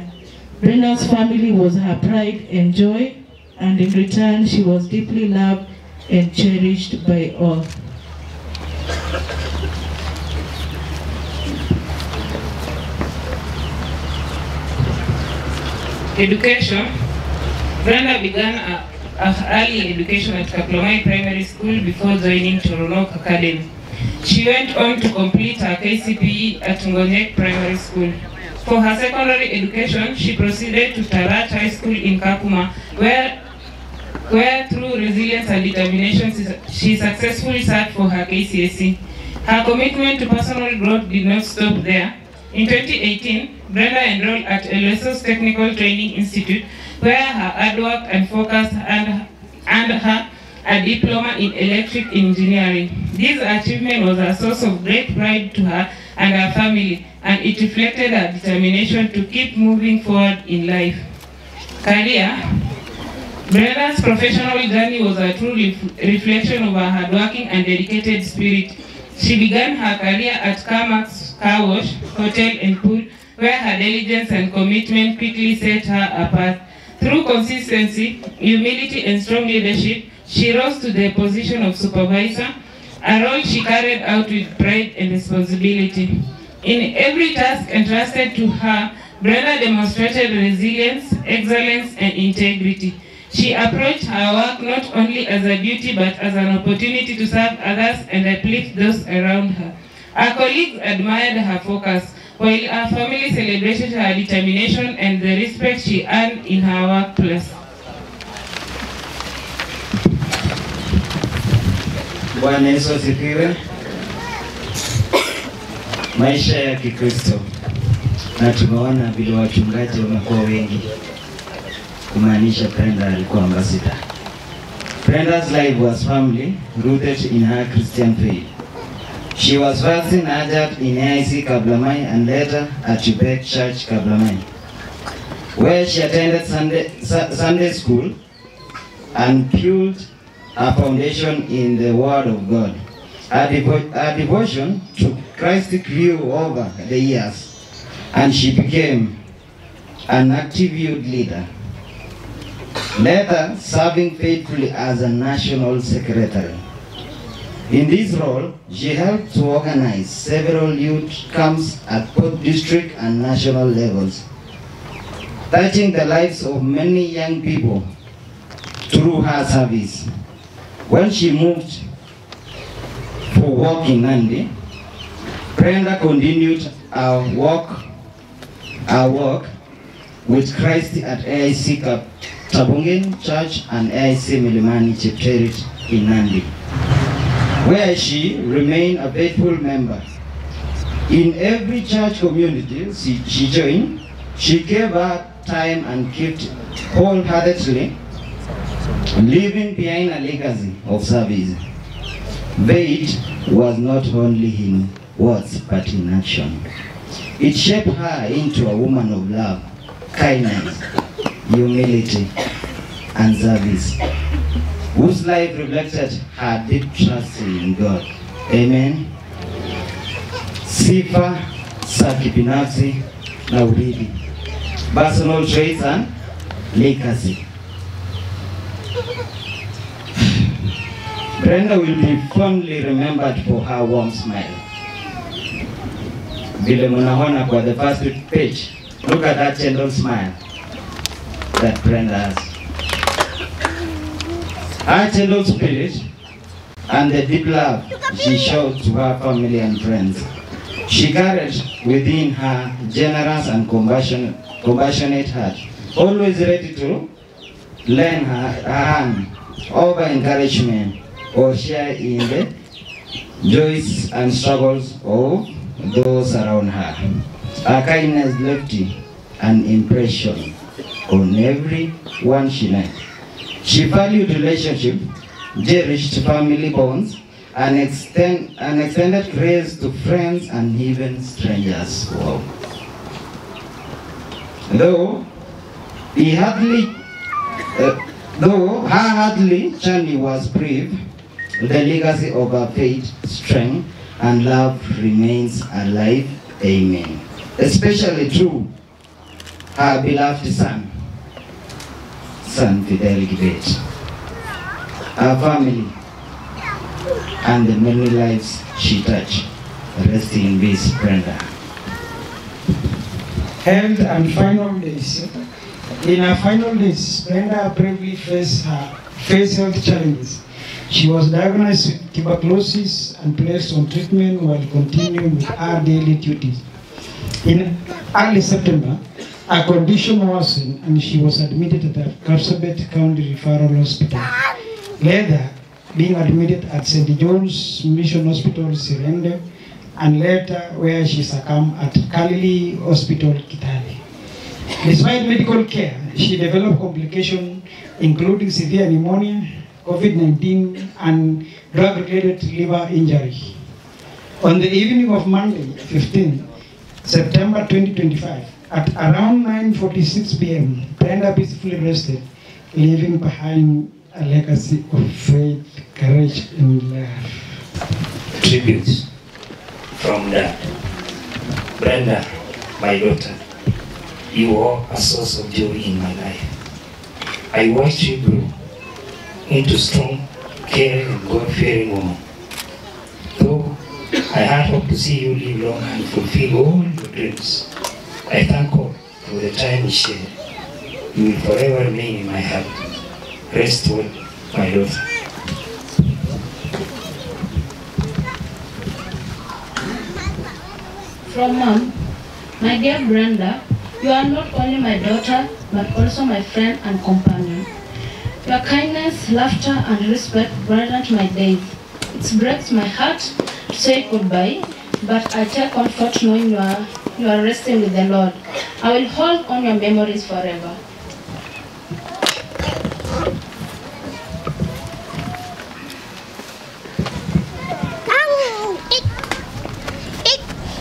S15: Brenda's family was her pride and joy, and in return, she was deeply loved and cherished by all.
S16: Education. Brenda began her early education at Kaplomai Primary School before joining Toronok Academy. She went on to complete her KCPE at Ngonyek Primary School. For her secondary education, she proceeded to Tarat High School in Kakuma, where through resilience and determination, she successfully sat for her KCSE. Her commitment to personal growth did not stop there. In 2018, Brenda enrolled at Elesos Technical Training Institute, where her hard work and focus earned her a diploma in electric engineering. This achievement was a source of great pride to her and her family, and it reflected her determination to keep moving forward in life. Career. Brenda's professional journey was a true reflection of her hardworking and dedicated spirit. She began her career at Carmax Car Wash, Hotel and Pool, where her diligence and commitment quickly set her apart. Through consistency, humility, and strong leadership, she rose to the position of supervisor, a role she carried out with pride and responsibility. In every task entrusted to her, Brenda demonstrated resilience, excellence, and integrity. She approached her work not only as a duty but as an opportunity to serve others and uplift those around her. Her colleagues admired her focus, while her family celebrated her determination and the respect she earned in her workplace.
S17: Bwana Yesu asifiwe. Maisha ya Kikristo, na tumeona vile wachungaji wamekuwa wengi, kumaanisha Brenda alikuwa ambassador. Brenda's life was firmly rooted in her Christian faith. She was first nurtured in AIC Kablamai and later at Chebet Church Kablamai, where she attended Sunday school and built a foundation in the Word of God. Her devotion to Christ grew over the years, and she became an active youth leader, later serving faithfully as a national secretary. In this role, she helped to organize several youth camps at both district and national levels, touching the lives of many young people through her service. When she moved for work in Nandi, Brenda continued her work with Christ at AIC Tabungen Church and AIC Milimani Chepterit in Nandi, where she remained a faithful member. In every church community she joined, she gave her time and gift wholeheartedly, leaving behind a legacy of service. Faith was not only in words but in action. It shaped her into a woman of love, kindness, humility, and service, whose life reflected her deep trust in God. Amen. Sifa za kibinafsi na urithi. Personal traits and legacy. Brenda will be fondly remembered for her warm smile. Vile munaona kwa the first page, look at that gentle smile that Brenda has. Her gentle spirit and the deep love she showed to her family and friends. She carried within her generous and compassionate heart, always ready to lend her hand over encouragement or share in the joys and struggles of those around her. Her kindness left an impression on everyone she met. She valued relationship, cherished family bonds, and extended grace to friends and even strangers. Wow. Though her earthly journey was brief, the legacy of her faith, strength, and love remains alive. Amen. Especially through her beloved son, Fidel Kibet, her family, and the many lives she touched. Rest in peace, Brenda.
S14: Health and final days. In her final days, Brenda bravely faced health challenges. She was diagnosed with tuberculosis and placed on treatment while continuing with her daily duties. In early September, her condition worsened and she was admitted to the Kapsabet County Referral Hospital. Later, being admitted at St. John's Mission Hospital, Sirende, and later where she succumbed at Kalili Hospital, Kitale. Despite medical care, she developed complications including severe pneumonia, COVID-19, and drug-related liver injury. On the evening of Monday, 15 September 2025, at around 9:46 p.m., Brenda peacefully rested, leaving behind a legacy of faith, courage, and love.
S18: Tributes from Dad. Brenda, my daughter, you are a source of joy in my life. I watched you grow into strong, caring, and God-fearing woman. Though I had hoped to see you live long and fulfill all your dreams, I thank God for the time we shared. You will forever remain in my heart. Rest well, my daughter.
S19: From Mom, my dear Brenda, you are not only my daughter, but also my friend and companion. Your kindness, laughter, and respect brightened my days. It breaks my heart to say goodbye, but I take comfort knowing you are resting with the Lord. I will hold on your memories forever.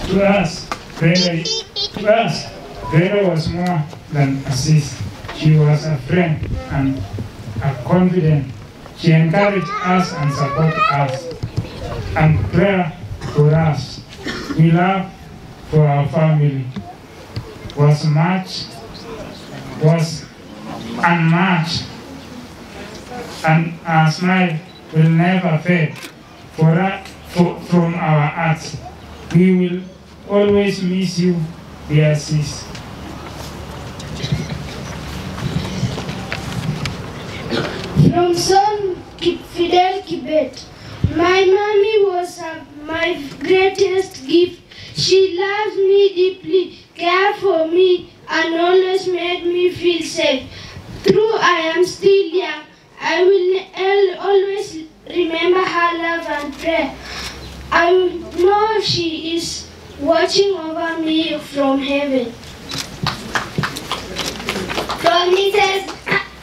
S20: To us, Brenda was more than a sister. She was a friend and a confidant. She encouraged us and supported us, and prayed for us. We love for our family was unmatched, and our smile will never fade from our hearts. We will always miss you, dear sis.
S21: From son Fidel Kibet, my mommy was my greatest gift. She loved me deeply, cared for me, and always made me feel safe. Though I am still young, I will always remember her love and prayer. I know she is watching over me from heaven. From nieces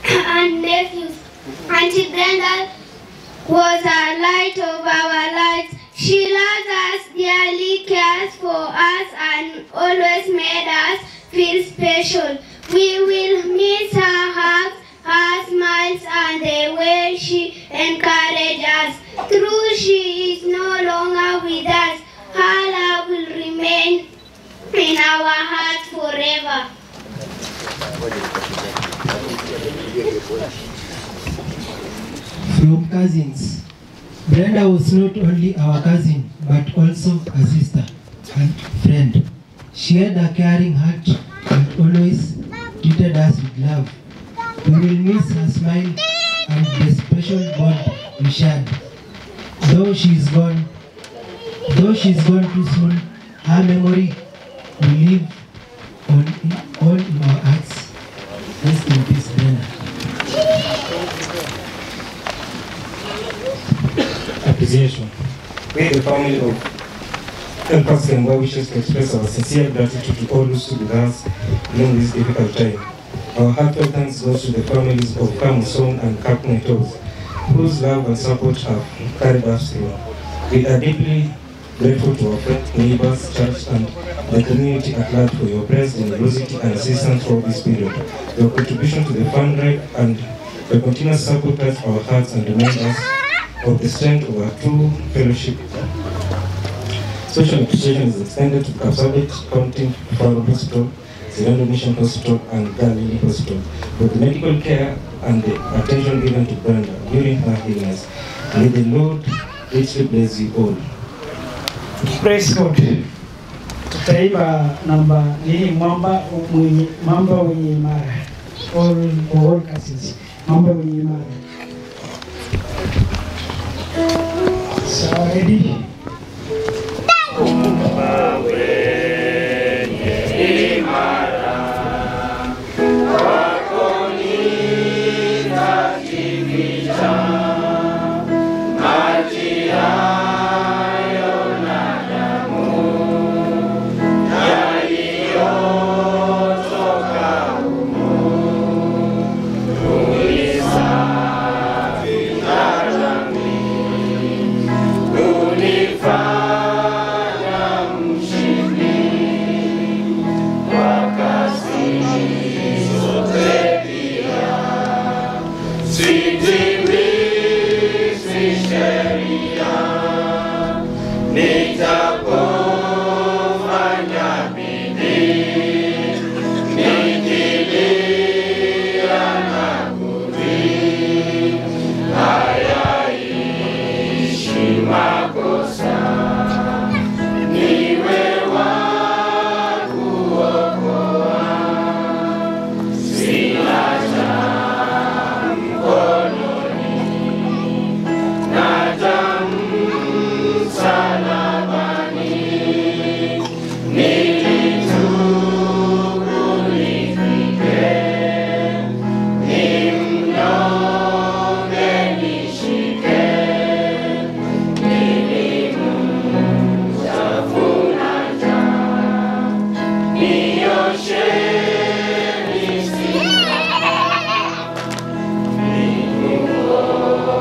S21: and nephews, Auntie Brenda was a light of our lives. She loves us dearly, cares for us, and always made us feel special. We will miss her hugs, her smiles, and the way she encouraged us. Though she is no longer with us, her love will remain in our hearts forever.
S1: From cousins. Brenda was not only our cousin, but also a sister and friend. She had a caring heart and always treated us with love. We will miss her smile and the special bond we shared. Though she is gone too soon, her memory will live on in our hearts. Rest in peace, Brenda.
S22: Appreciation. We, the family of Elphas Kemboi, wishes to express our sincere gratitude to all who stood with us during this difficult time. Our heartfelt thanks goes to the families of Kamusong and Kapnetos, whose love and support have carried us through. We are deeply grateful to our friends, neighbors, church, and the community at large for your prayers, generosity, and assistance throughout this period. Your contribution to the fund drive and your continuous support touch our hearts and remind us of the strength of our true fellowship. Social appreciation is extended to Kapsabet County Referral Hospital, Zerando Mission Hospital, and Galilee Hospital for the medical care and the attention given to Brenda during her illness. May the Lord richly bless you all.
S14: Praise God. Tutaiba namba ni mwamba wenye imara. All cousins. Mwamba wenye imara. So ready?
S23: Mwamba wenye imara, wako nitajificha, maji hayo na damu yaliyotoka humu, hunisafisha dhambi, hunifanya mshindi kwa kazi zote pia. Sitimizi sheria, nitapofanya bidii, nikilia na kutii, hayaishi makosa, niwe wa kuokoa, sina cha mkononi, naja msalabani, nilitubu nifike, ni mnyonge nishike, nilimchafu naja, nioshe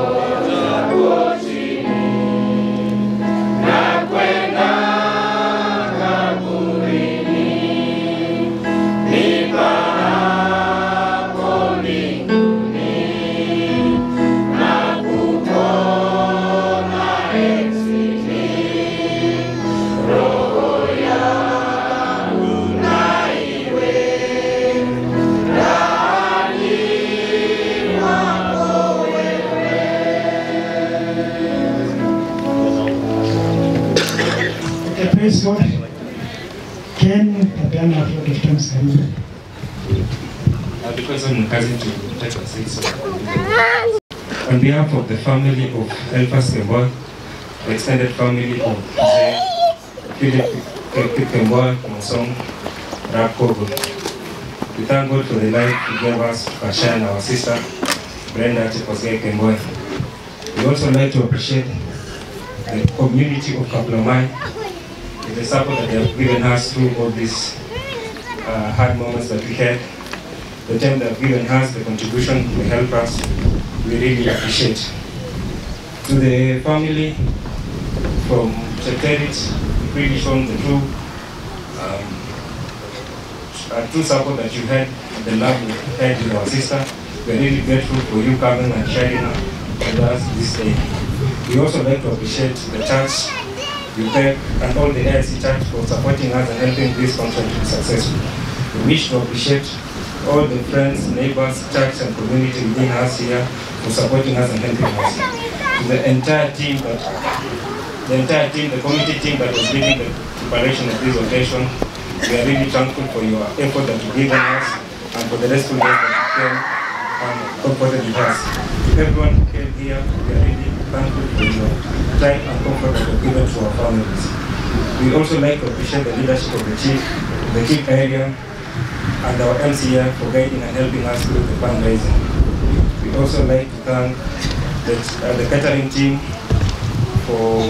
S23: nikuonapo chini, na kwenda kaburini, nipaapo mbinguni, na kupona exili, roho yangu na iwe ndani mwako wewe.
S14: Okay, praise God. Ken tapeana a lot of times karibu.
S22: Because I'm cousin to take a seat. On behalf of the family of Elphas Kemboi, the extended family of Mzee Philip Kemboi Mosong Rapkogo, we thank God for the life he gave us, Kasha and our sister Brenda Chepkosgei Kemboi. We also like to appreciate the community of Kaplomai, the support that they have given us through all these hard moments that we had. The time they have given us, the contribution to help us, we really appreciate. To the family from Chepterit, really shown the true support that you had, the love you had with our sister. We are really grateful for you coming and sharing with us this day. We also like to appreciate the church, UPEC, and all the AIC church for supporting us and helping this function to be successful. We wish to appreciate all the friends, neighbors, church, and community within us here for supporting us and helping us. To the entire team, the committee team that was leading the preparation of this occasion, we are really thankful for your effort that you've given us and for the restful days that you came and comforted with us. To everyone who came here, we are really thankful for your time and comfort that you've given to our families. We also like to appreciate the leadership of the chief area, and our MCA for guiding and helping us through the fundraising. We also like to thank the catering team for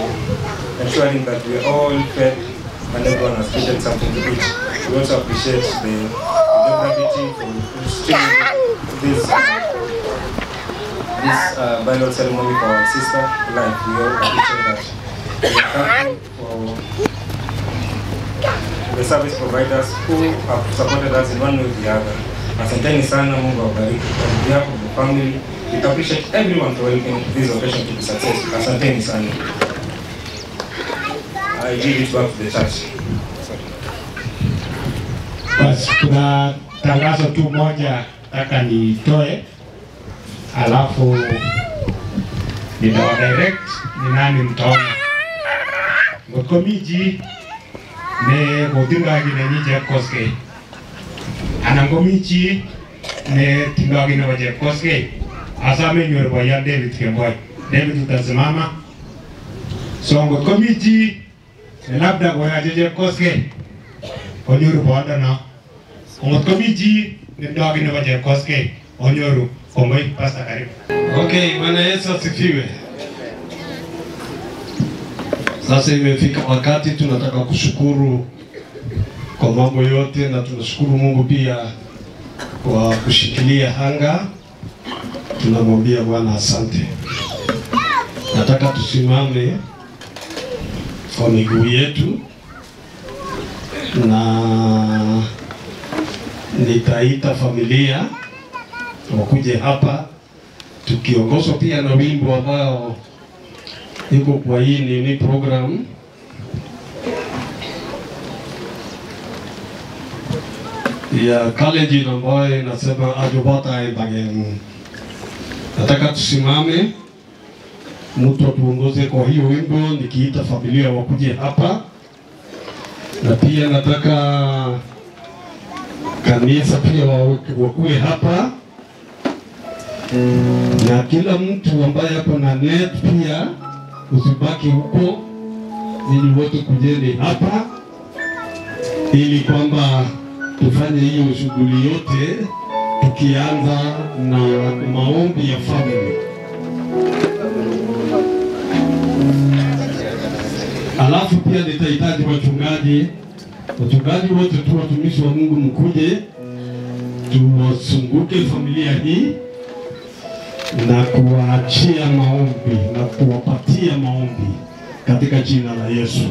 S22: ensuring that we are all fed and everyone has eaten something to eat. We also appreciate the geography team for streaming this burial ceremony for our sister life. We all appreciate that. We are thankful for the service providers who have supported us in one way or the other. Asanteni sana, Mungu awabariki. On behalf of the family, we appreciate everyone for helping this occasion to be successful. Asanteni sana. I give it back to the church. Sorry.
S4: Basi kuna tangazo tu moja nataka nitoe, alafu nitawa direct ni nani mtaona. Ngotko miji ne kotindo ki nenyi Jepkosgei anan komi chi ne tindo ki nebo Jepkosgei, asame inyoru boyot David Kemboi. David utasimama. So ngot komi chi ne labda koyoche Jepkosgei onyoru boyondono. Ngot komi chi ne tindo ki nebo Jepkosgei onyoru. Kongoi, Pastor, karibu.
S3: Okay, Bwana Yesu asifiwe. Sasa imefika wakati tunataka kushukuru kwa mambo yote, na tunashukuru Mungu pia kwa kushikilia hanga. Tunamwambia Bwana asante. Nataka tusimame kwa miguu yetu na nitaita familia wakuje hapa tukiongozwa pia na wimbo ambao iko kwa hii nini program ya college ambayo inasema Ajobata Bagen. Nataka tusimame, mtu atuongoze kwa hiyo wimbo, nikiita familia wakuje hapa. Na pia nataka kanisa pia wakuwe hapa, na kila mtu ambaye ako na net pia usibaki huko, ili wote kujeni hapa ili kwamba tufanye hiyo shughuli yote tukianza na maombi ya family. Alafu pia nitahitaji wachungaji wote tu, watumishi wa Mungu, mkuje tuwasunguke familia hii na kuwaachia maombi na kuwapatia maombi katika jina la Yesu.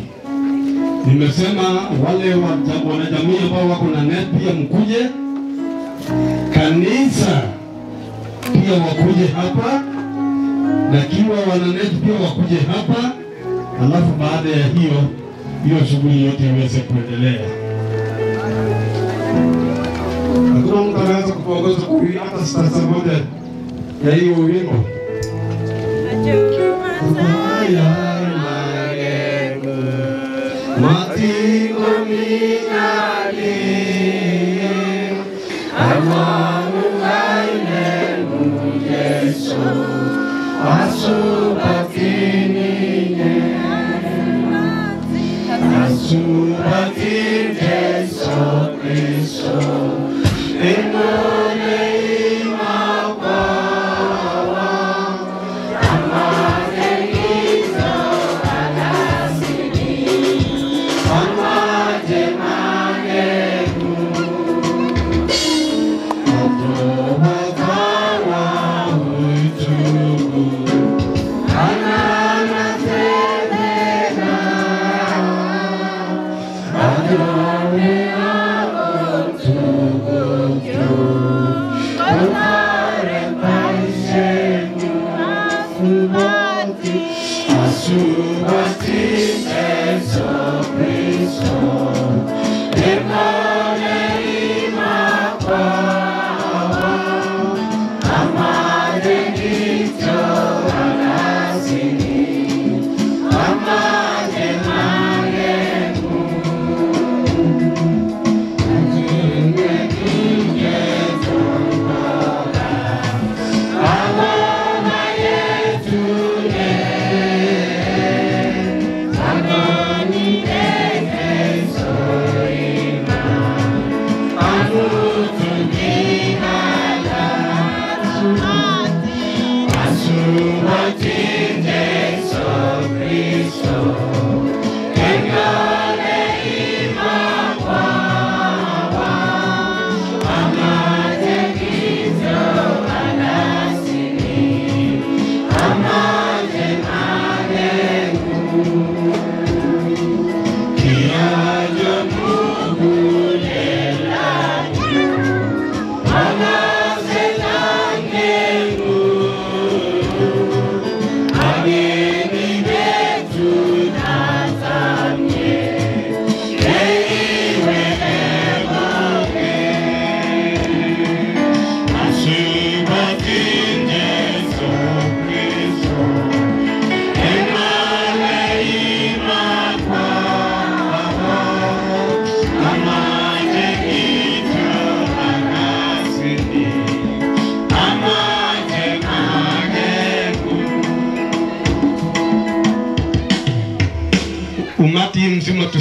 S3: Nimesema wale wanajamii ambao wako na net pia mkuje, kanisa pia wakuje hapa, na kiwa wana net pia wakuje hapa, alafu baada ya hiyo shughuli yote iweze kuendelea. Hakuna mtu anaweza kuongoza hata sasa moja ya hiyo wimbo.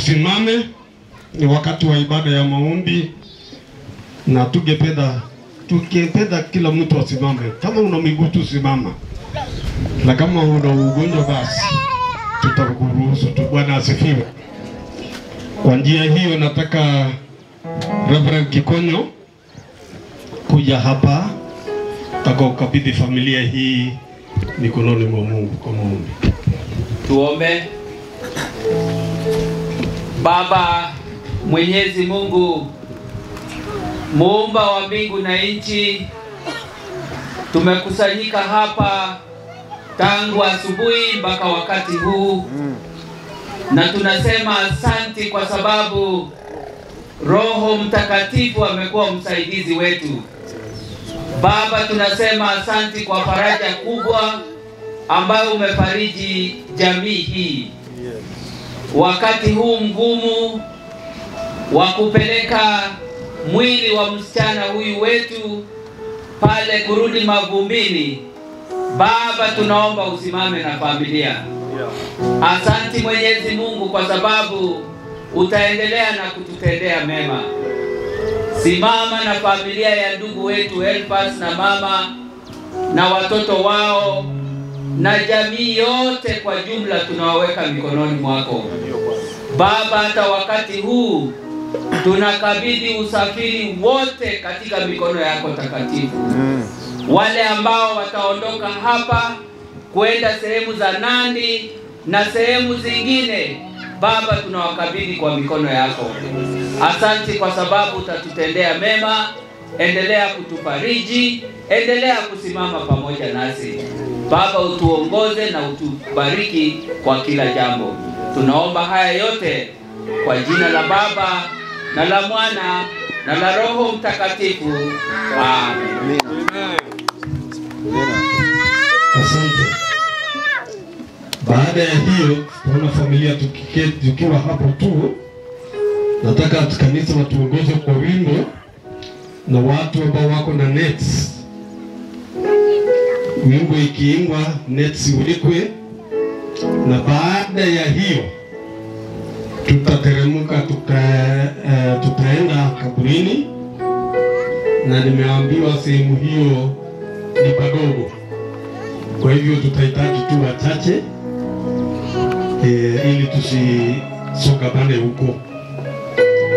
S6: Tusimame, ni wakati wa ibada ya maombi, na tungependa kila mtu asimame. Kama una miguu tu simama, na kama una ugonjwa basi tutakuruhusu tu. Bwana asifiwe. Kwa njia hiyo nataka Reverend Kikonyo kuja hapa atakukabidhi familia hii mikononi mwa Mungu kwa maombi.
S7: Tuombe. Baba Mwenyezi Mungu, muumba wa mbingu na nchi, tumekusanyika hapa tangu asubuhi mpaka wakati huu, na tunasema asanti kwa sababu Roho Mtakatifu amekuwa msaidizi wetu. Baba, tunasema asanti kwa faraja kubwa ambayo umefariji jamii hii wakati huu mgumu wa kupeleka mwili wa msichana huyu wetu pale kurudi mavumbini. Baba, tunaomba usimame na familia. Asanti Mwenyezi Mungu kwa sababu utaendelea na kututendea mema. Simama na familia ya ndugu wetu Elfas na mama na watoto wao na jamii yote kwa jumla, tunawaweka mikononi mwako. Baba, hata wakati huu tunakabidhi usafiri wote katika mikono yako takatifu. Wale ambao wataondoka hapa kwenda sehemu za Nandi na sehemu zingine, Baba, tunawakabidhi kwa mikono yako. Asante kwa sababu utatutendea mema. Endelea kutufariji, endelea kusimama pamoja nasi. Baba, utuongoze na utubariki kwa kila jambo. Tunaomba haya yote kwa jina la Baba na la Mwana na la Roho Mtakatifu. Amen.
S6: Asante. Baada ya hiyo, tunaona familia tukiwa hapo tu. Nataka kanisa watuongoze kwa wimbo na watu ambao wako na nets. Wimbo ikiimbwa nets iwekwe, na baada ya hiyo tutateremka, tutaenda kaburini, na nimeambiwa sehemu hiyo ni padogo, kwa hivyo tutahitaji tu wachache ili tusisongamane huko.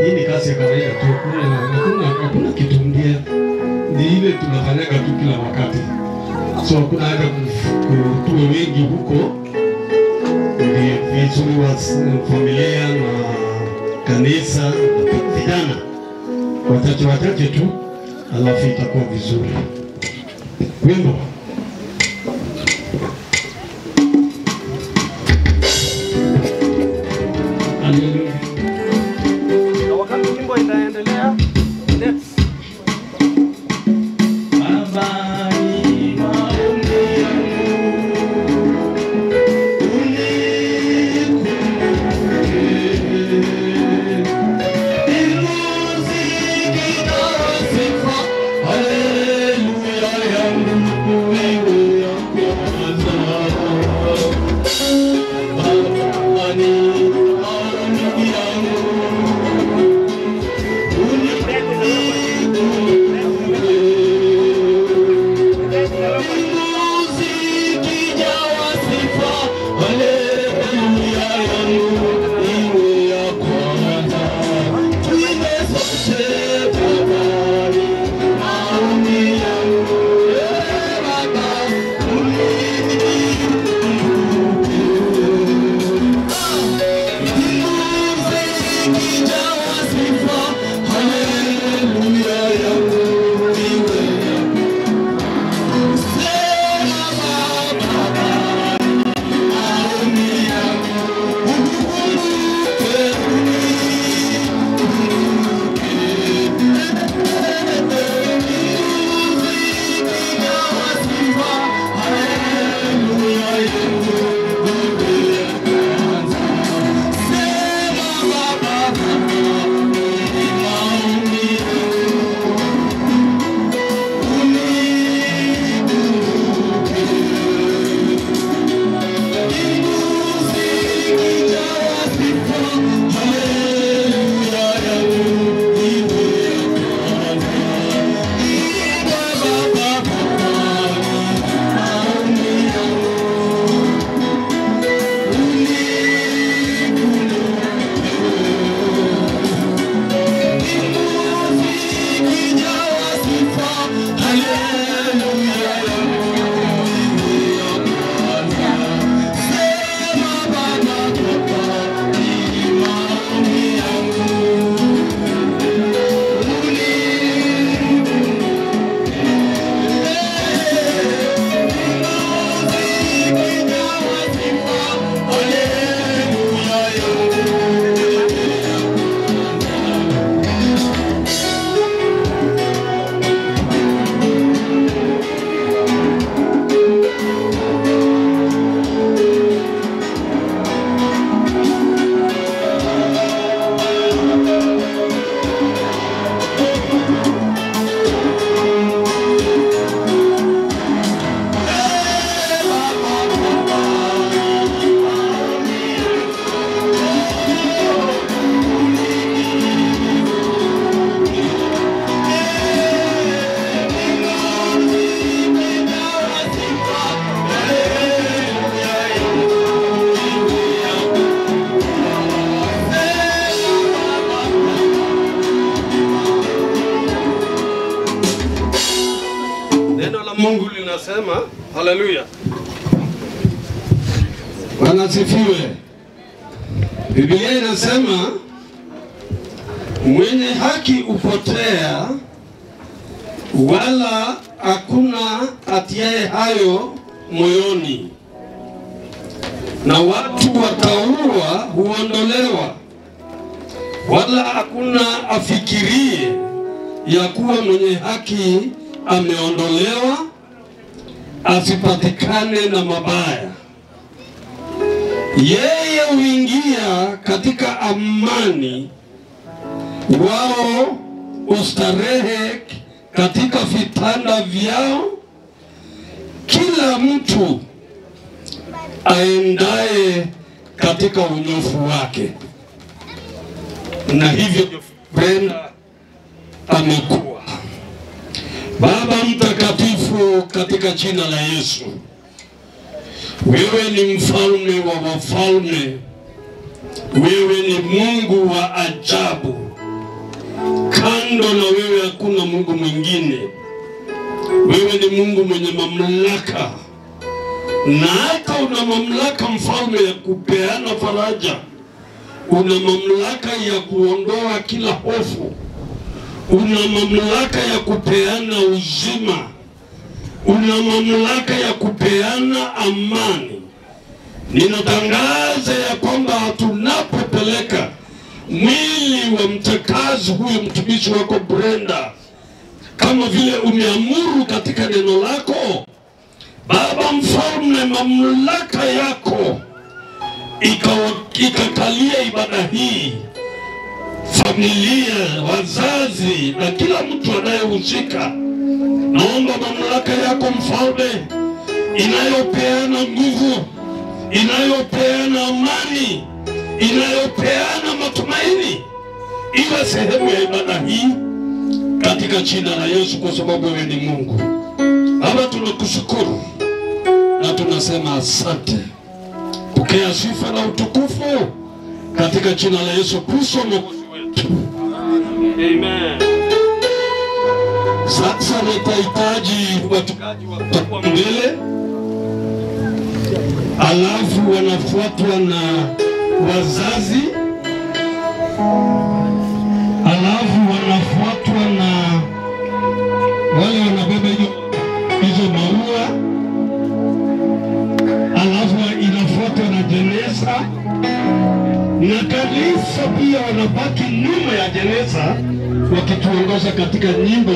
S6: Hii ni kazi ya kawaida tu, hakuna kitu mpya, ni ile tunafanyaga tu kila wakati. So hakuna haja tuwe wengi huko. Ni vizuri wa familia na kanisa na vijana wachache wachache tu, alafu itakuwa vizuri. Wimbo. Haleluya.
S9: Na wakati wimbo inaendelea, let's
S23: Baba ni maombi yangu, unikumbuke. Haleluya yangu iwe ya kwanza.
S6: la Mungu linasema, haleluya. Bwana asifiwe. Biblia inasema mwenye haki hupotea, wala hakuna atiaye hayo moyoni, na watu wataua huondolewa, wala hakuna afikirie ya kuwa mwenye haki ameondolewa, asipatikane na mabaya. Yeye huingia katika amani, wao ustarehe katika vitanda vyao. Kila mtu aendaye katika unyofu wake. Na hivyo Brenda amekuwa. Baba Mtakatifu, katika jina la Yesu, wewe ni mfalme wa wafalme, wewe ni Mungu wa ajabu. Kando na wewe hakuna Mungu mwingine. Wewe ni Mungu mwenye mamlaka, na hata una mamlaka mfalme ya kupeana faraja, una mamlaka ya kuondoa kila hofu, una mamlaka ya kupeana uzima, una mamlaka ya kupeana amani. Ninatangaza ya kwamba tunapopeleka mwili wa mtakazi huyu mtumishi wako Brenda, kama vile umeamuru katika neno lako, Baba mfalme, mamlaka yako ikakalia ibada hii, familia, wazazi na kila mtu anayehusika. Naomba mamlaka yako mfalme, inayopeana nguvu, inayopeana amani, inayopeana matumaini, iwe sehemu ya ibada hii katika jina la Yesu, kwa sababu wewe ni Mungu. Baba, tunakushukuru na tunasema asante. Pokea sifa na utukufu katika jina la Yesu Kristo Mwokozi wetu. Amen. Sasa nitahitaji wachungaji watakuwa mbele, alafu wanafuatwa na wazazi, alafu wanafuatwa na wale wanabeba hizo maua, alafu inafuatwa na jeneza, na kanisa pia wanabaki nyuma ya jeneza wakituongoza katika nyimbo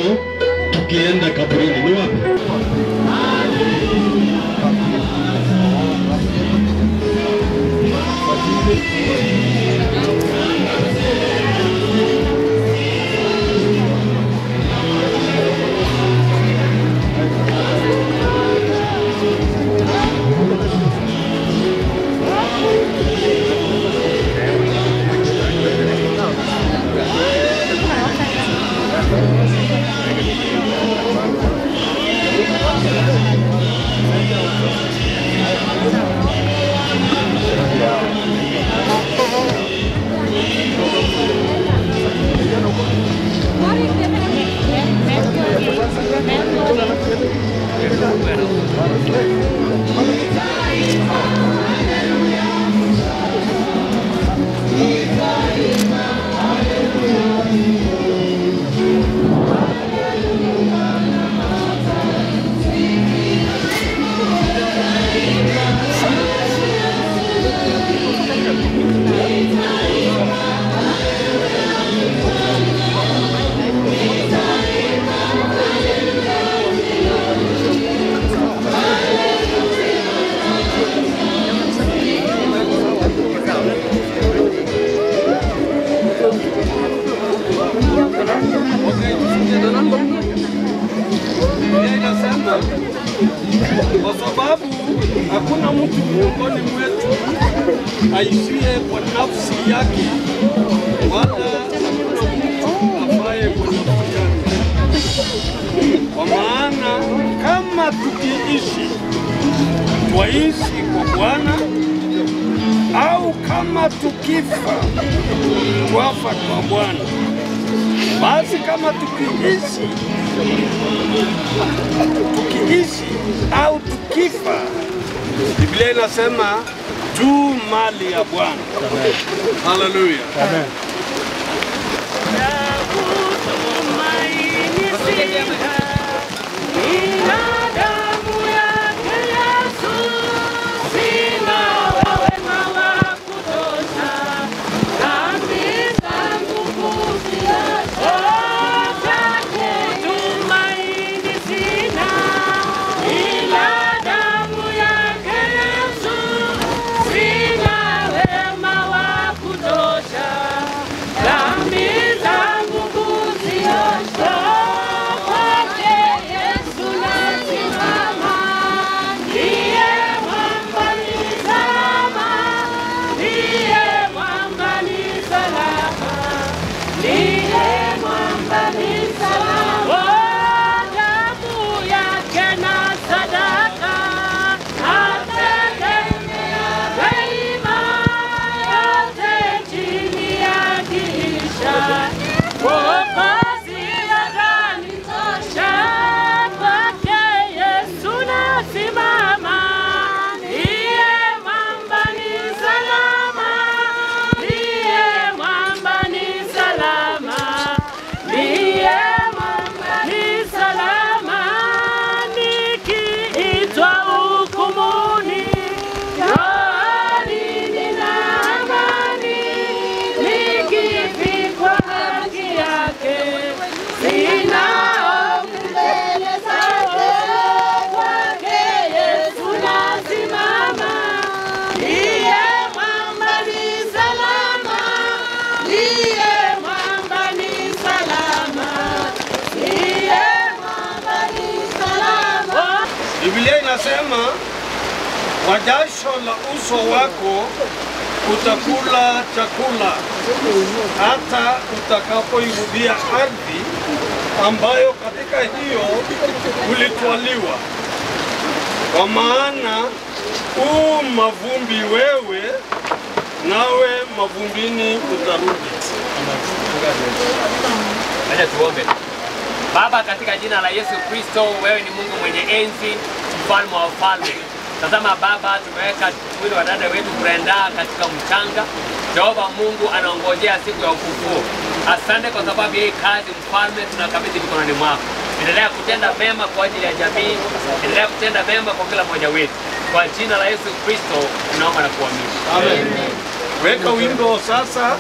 S6: tukienda kaburini. Ni wapi? Kwa sababu hakuna mtu miongoni mwetu aishie kwa nafsi yake, wala hakuna mtu afaye kwa nafsi yake. Kwa maana kama tukiishi, twaishi kwa Bwana, au kama tukifa, twafa kwa Bwana.
S9: Basi kama tukiishi au tukifa, Biblia inasema tu mali ya Bwana. Haleluya. Amen. Biblia inasema kwa jasho la uso wako utakula chakula hata utakapoirudia ardhi ambayo katika hiyo ulitwaliwa, kwa maana u mavumbi wewe, nawe mavumbini utarudi.
S2: Acha tuombe. Baba, katika jina la Yesu Kristo, wewe ni Mungu mwenye enzi, mfalme wa wafalme. Tazama Baba, tumeweka mwili wa dada wetu Brenda katika mchanga. Jehova Mungu anaongojea siku ya ufufuo. Asante kwa sababu hii kazi mfalme tunakabidhi mikononi mwako. Endelea kutenda mema kwa ajili ya jamii, endelea kutenda mema kwa kila mmoja wetu. Kwa jina la Yesu Kristo tunaomba na kuamini.
S9: Amen. Weka wimbo sasa.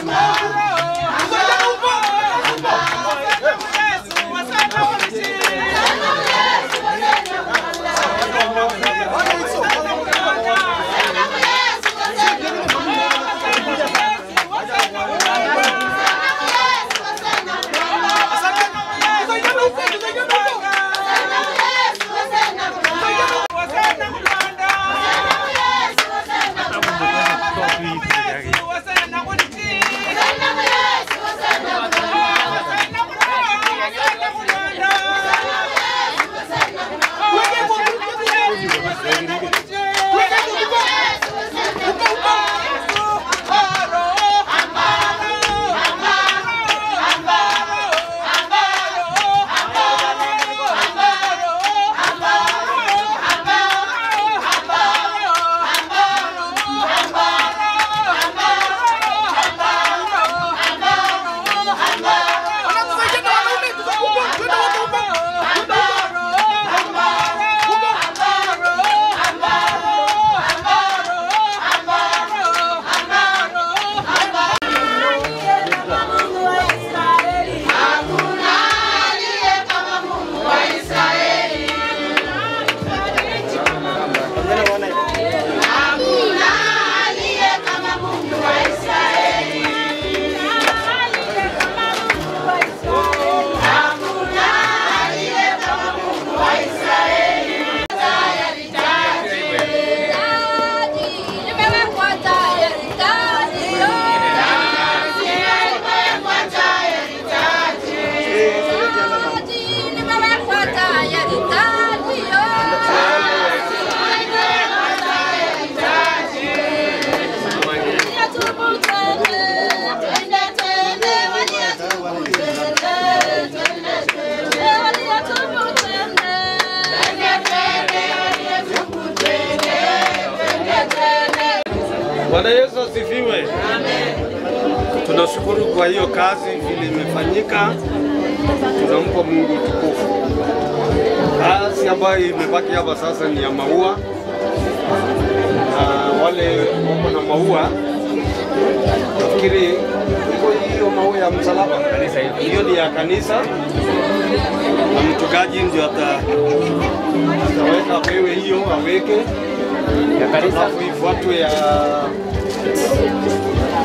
S23: Amba,
S9: Bwana Yesu asifiwe. Amen. Tunashukuru kwa hiyo kazi vile imefanyika. Tunampa Mungu utukufu. Kazi ambayo imebaki hapa sasa ni ya maua. Na wale wako na maua, nafikiri hiyo maua ya msalaba hiyo ni ya kanisa, na mchungaji ndio ataweka apewe hiyo aweke ya kanisa, alafu ifuatwe ya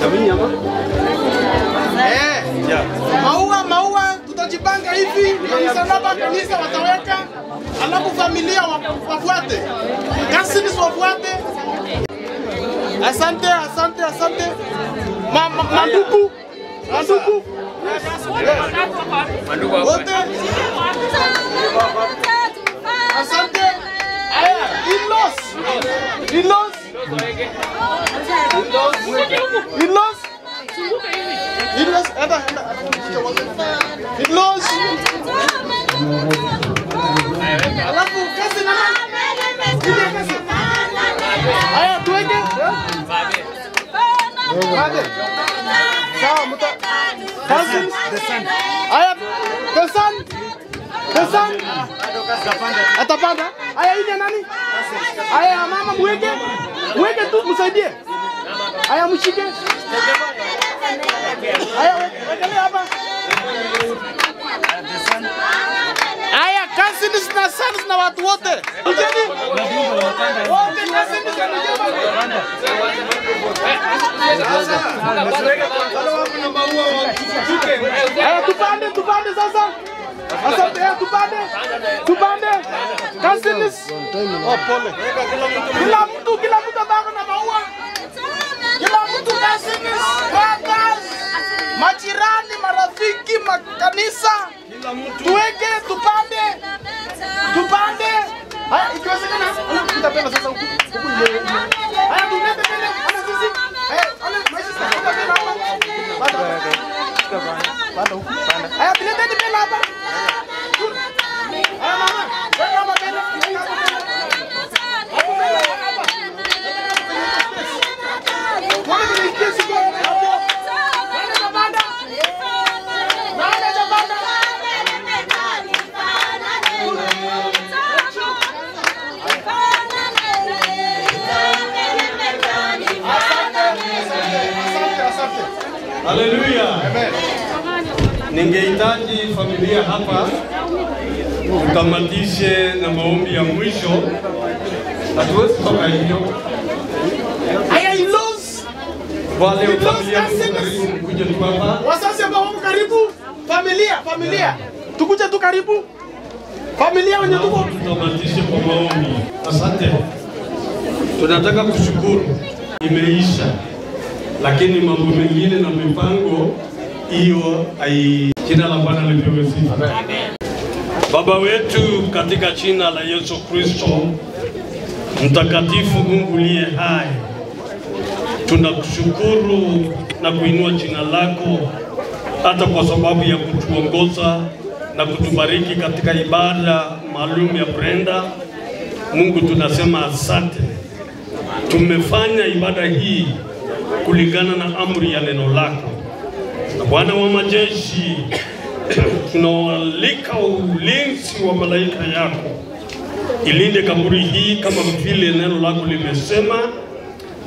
S9: jamii ama
S5: Maua maua tutajipanga hivi na msalaba kanisa wataweka, alafu familia wafuate, cousins wafuate. Asante, asante, asante. Manduku, manduku. Wote. Asante. Aya, in-laws. In-laws. In-laws. In-laws. Enda, enda. In-laws. Alafu kazi na nani? Aya, tuweke. Babe. Sawa, muta. Cousins. Aya, the son. The son. Atapanda. Aya, hii ni nani? Aya, mama mweke. Mweke tu msaidie. Aya, mshike. Aya, wekelea hapa. Aya, cousins na sons na watu wote. Ujeni? Wote cousins na Aya, tupande, tupande sasa. Asante, tupande. Tupande. Cousins. Oh, pole. Kila mtu ambako na maua. Kila mtu cousins, brothers, majirani, marafiki, makanisa. Tuweke, tupande. Tupande. Haya, ikiwezekana tutapenda sasa huku. Huku ile. Haya, tulete mbele. Ana sisi. Eh, ana my sister, tutapenda hapa. Bada. Bada huku. Haya, tulete mbele hapa. Haya mama, weka hapa mbele. Hapo mbele hapa. Tuone kwenye kesi kwa hapo. Nani atapanda? Nani atapanda?
S9: Haleluya. Ningehitaji familia hapa tutamatishe na maombi ya mwisho. Hatuwezi kutoka hivyo.
S5: Aya, in-laws.
S9: Wale familia karibu mkuje tu hapa.
S5: Wazazi ambao wako karibu, familia, familia. Tukuje tu karibu. Familia wenye tuko.
S9: Tutamatishe kwa maombi. Asante. Tunataka kushukuru. Imeisha. Lakini mambo mengine na mipango hiyo ai. Jina la Bwana lipewe sifa. Amen. Baba wetu katika jina la Yesu Kristo mtakatifu, Mungu uliye hai, tunakushukuru na kuinua jina lako hata kwa sababu ya kutuongoza na kutubariki katika ibada maalum ya Brenda. Mungu tunasema asante. Tumefanya ibada hii kulingana na amri ya neno lako. Na Bwana wa majeshi, tunawalika ulinzi wa malaika yako. Ilinde kaburi hii kama vile neno lako limesema,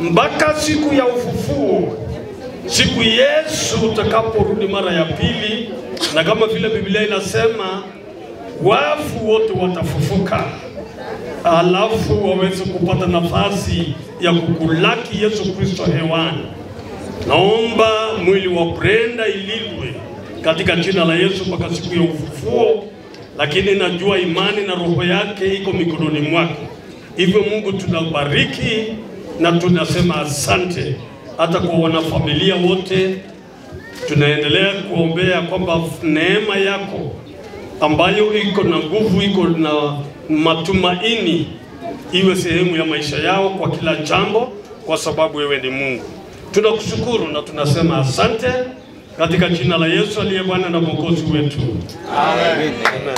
S9: mpaka siku ya ufufuo, siku Yesu utakaporudi mara ya pili. Na kama vile Biblia inasema, wafu wote watafufuka, alafu waweze kupata nafasi ya kukulaki Yesu Kristo hewani. Naomba mwili wa Brenda ilindwe katika jina la Yesu mpaka siku ya ufufuo. Lakini najua imani na roho yake iko mikononi mwako. Hivyo Mungu tunabariki na tunasema asante. Hata kwa wanafamilia wote tunaendelea kuombea kwamba neema yako ambayo iko na nguvu, iko na matumaini, iwe sehemu ya maisha yao kwa kila jambo, kwa sababu wewe ni Mungu. Tunakushukuru na tunasema asante katika jina la Yesu aliye Bwana na Mwokozi wetu. Amen. Amen.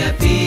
S8: ya pili.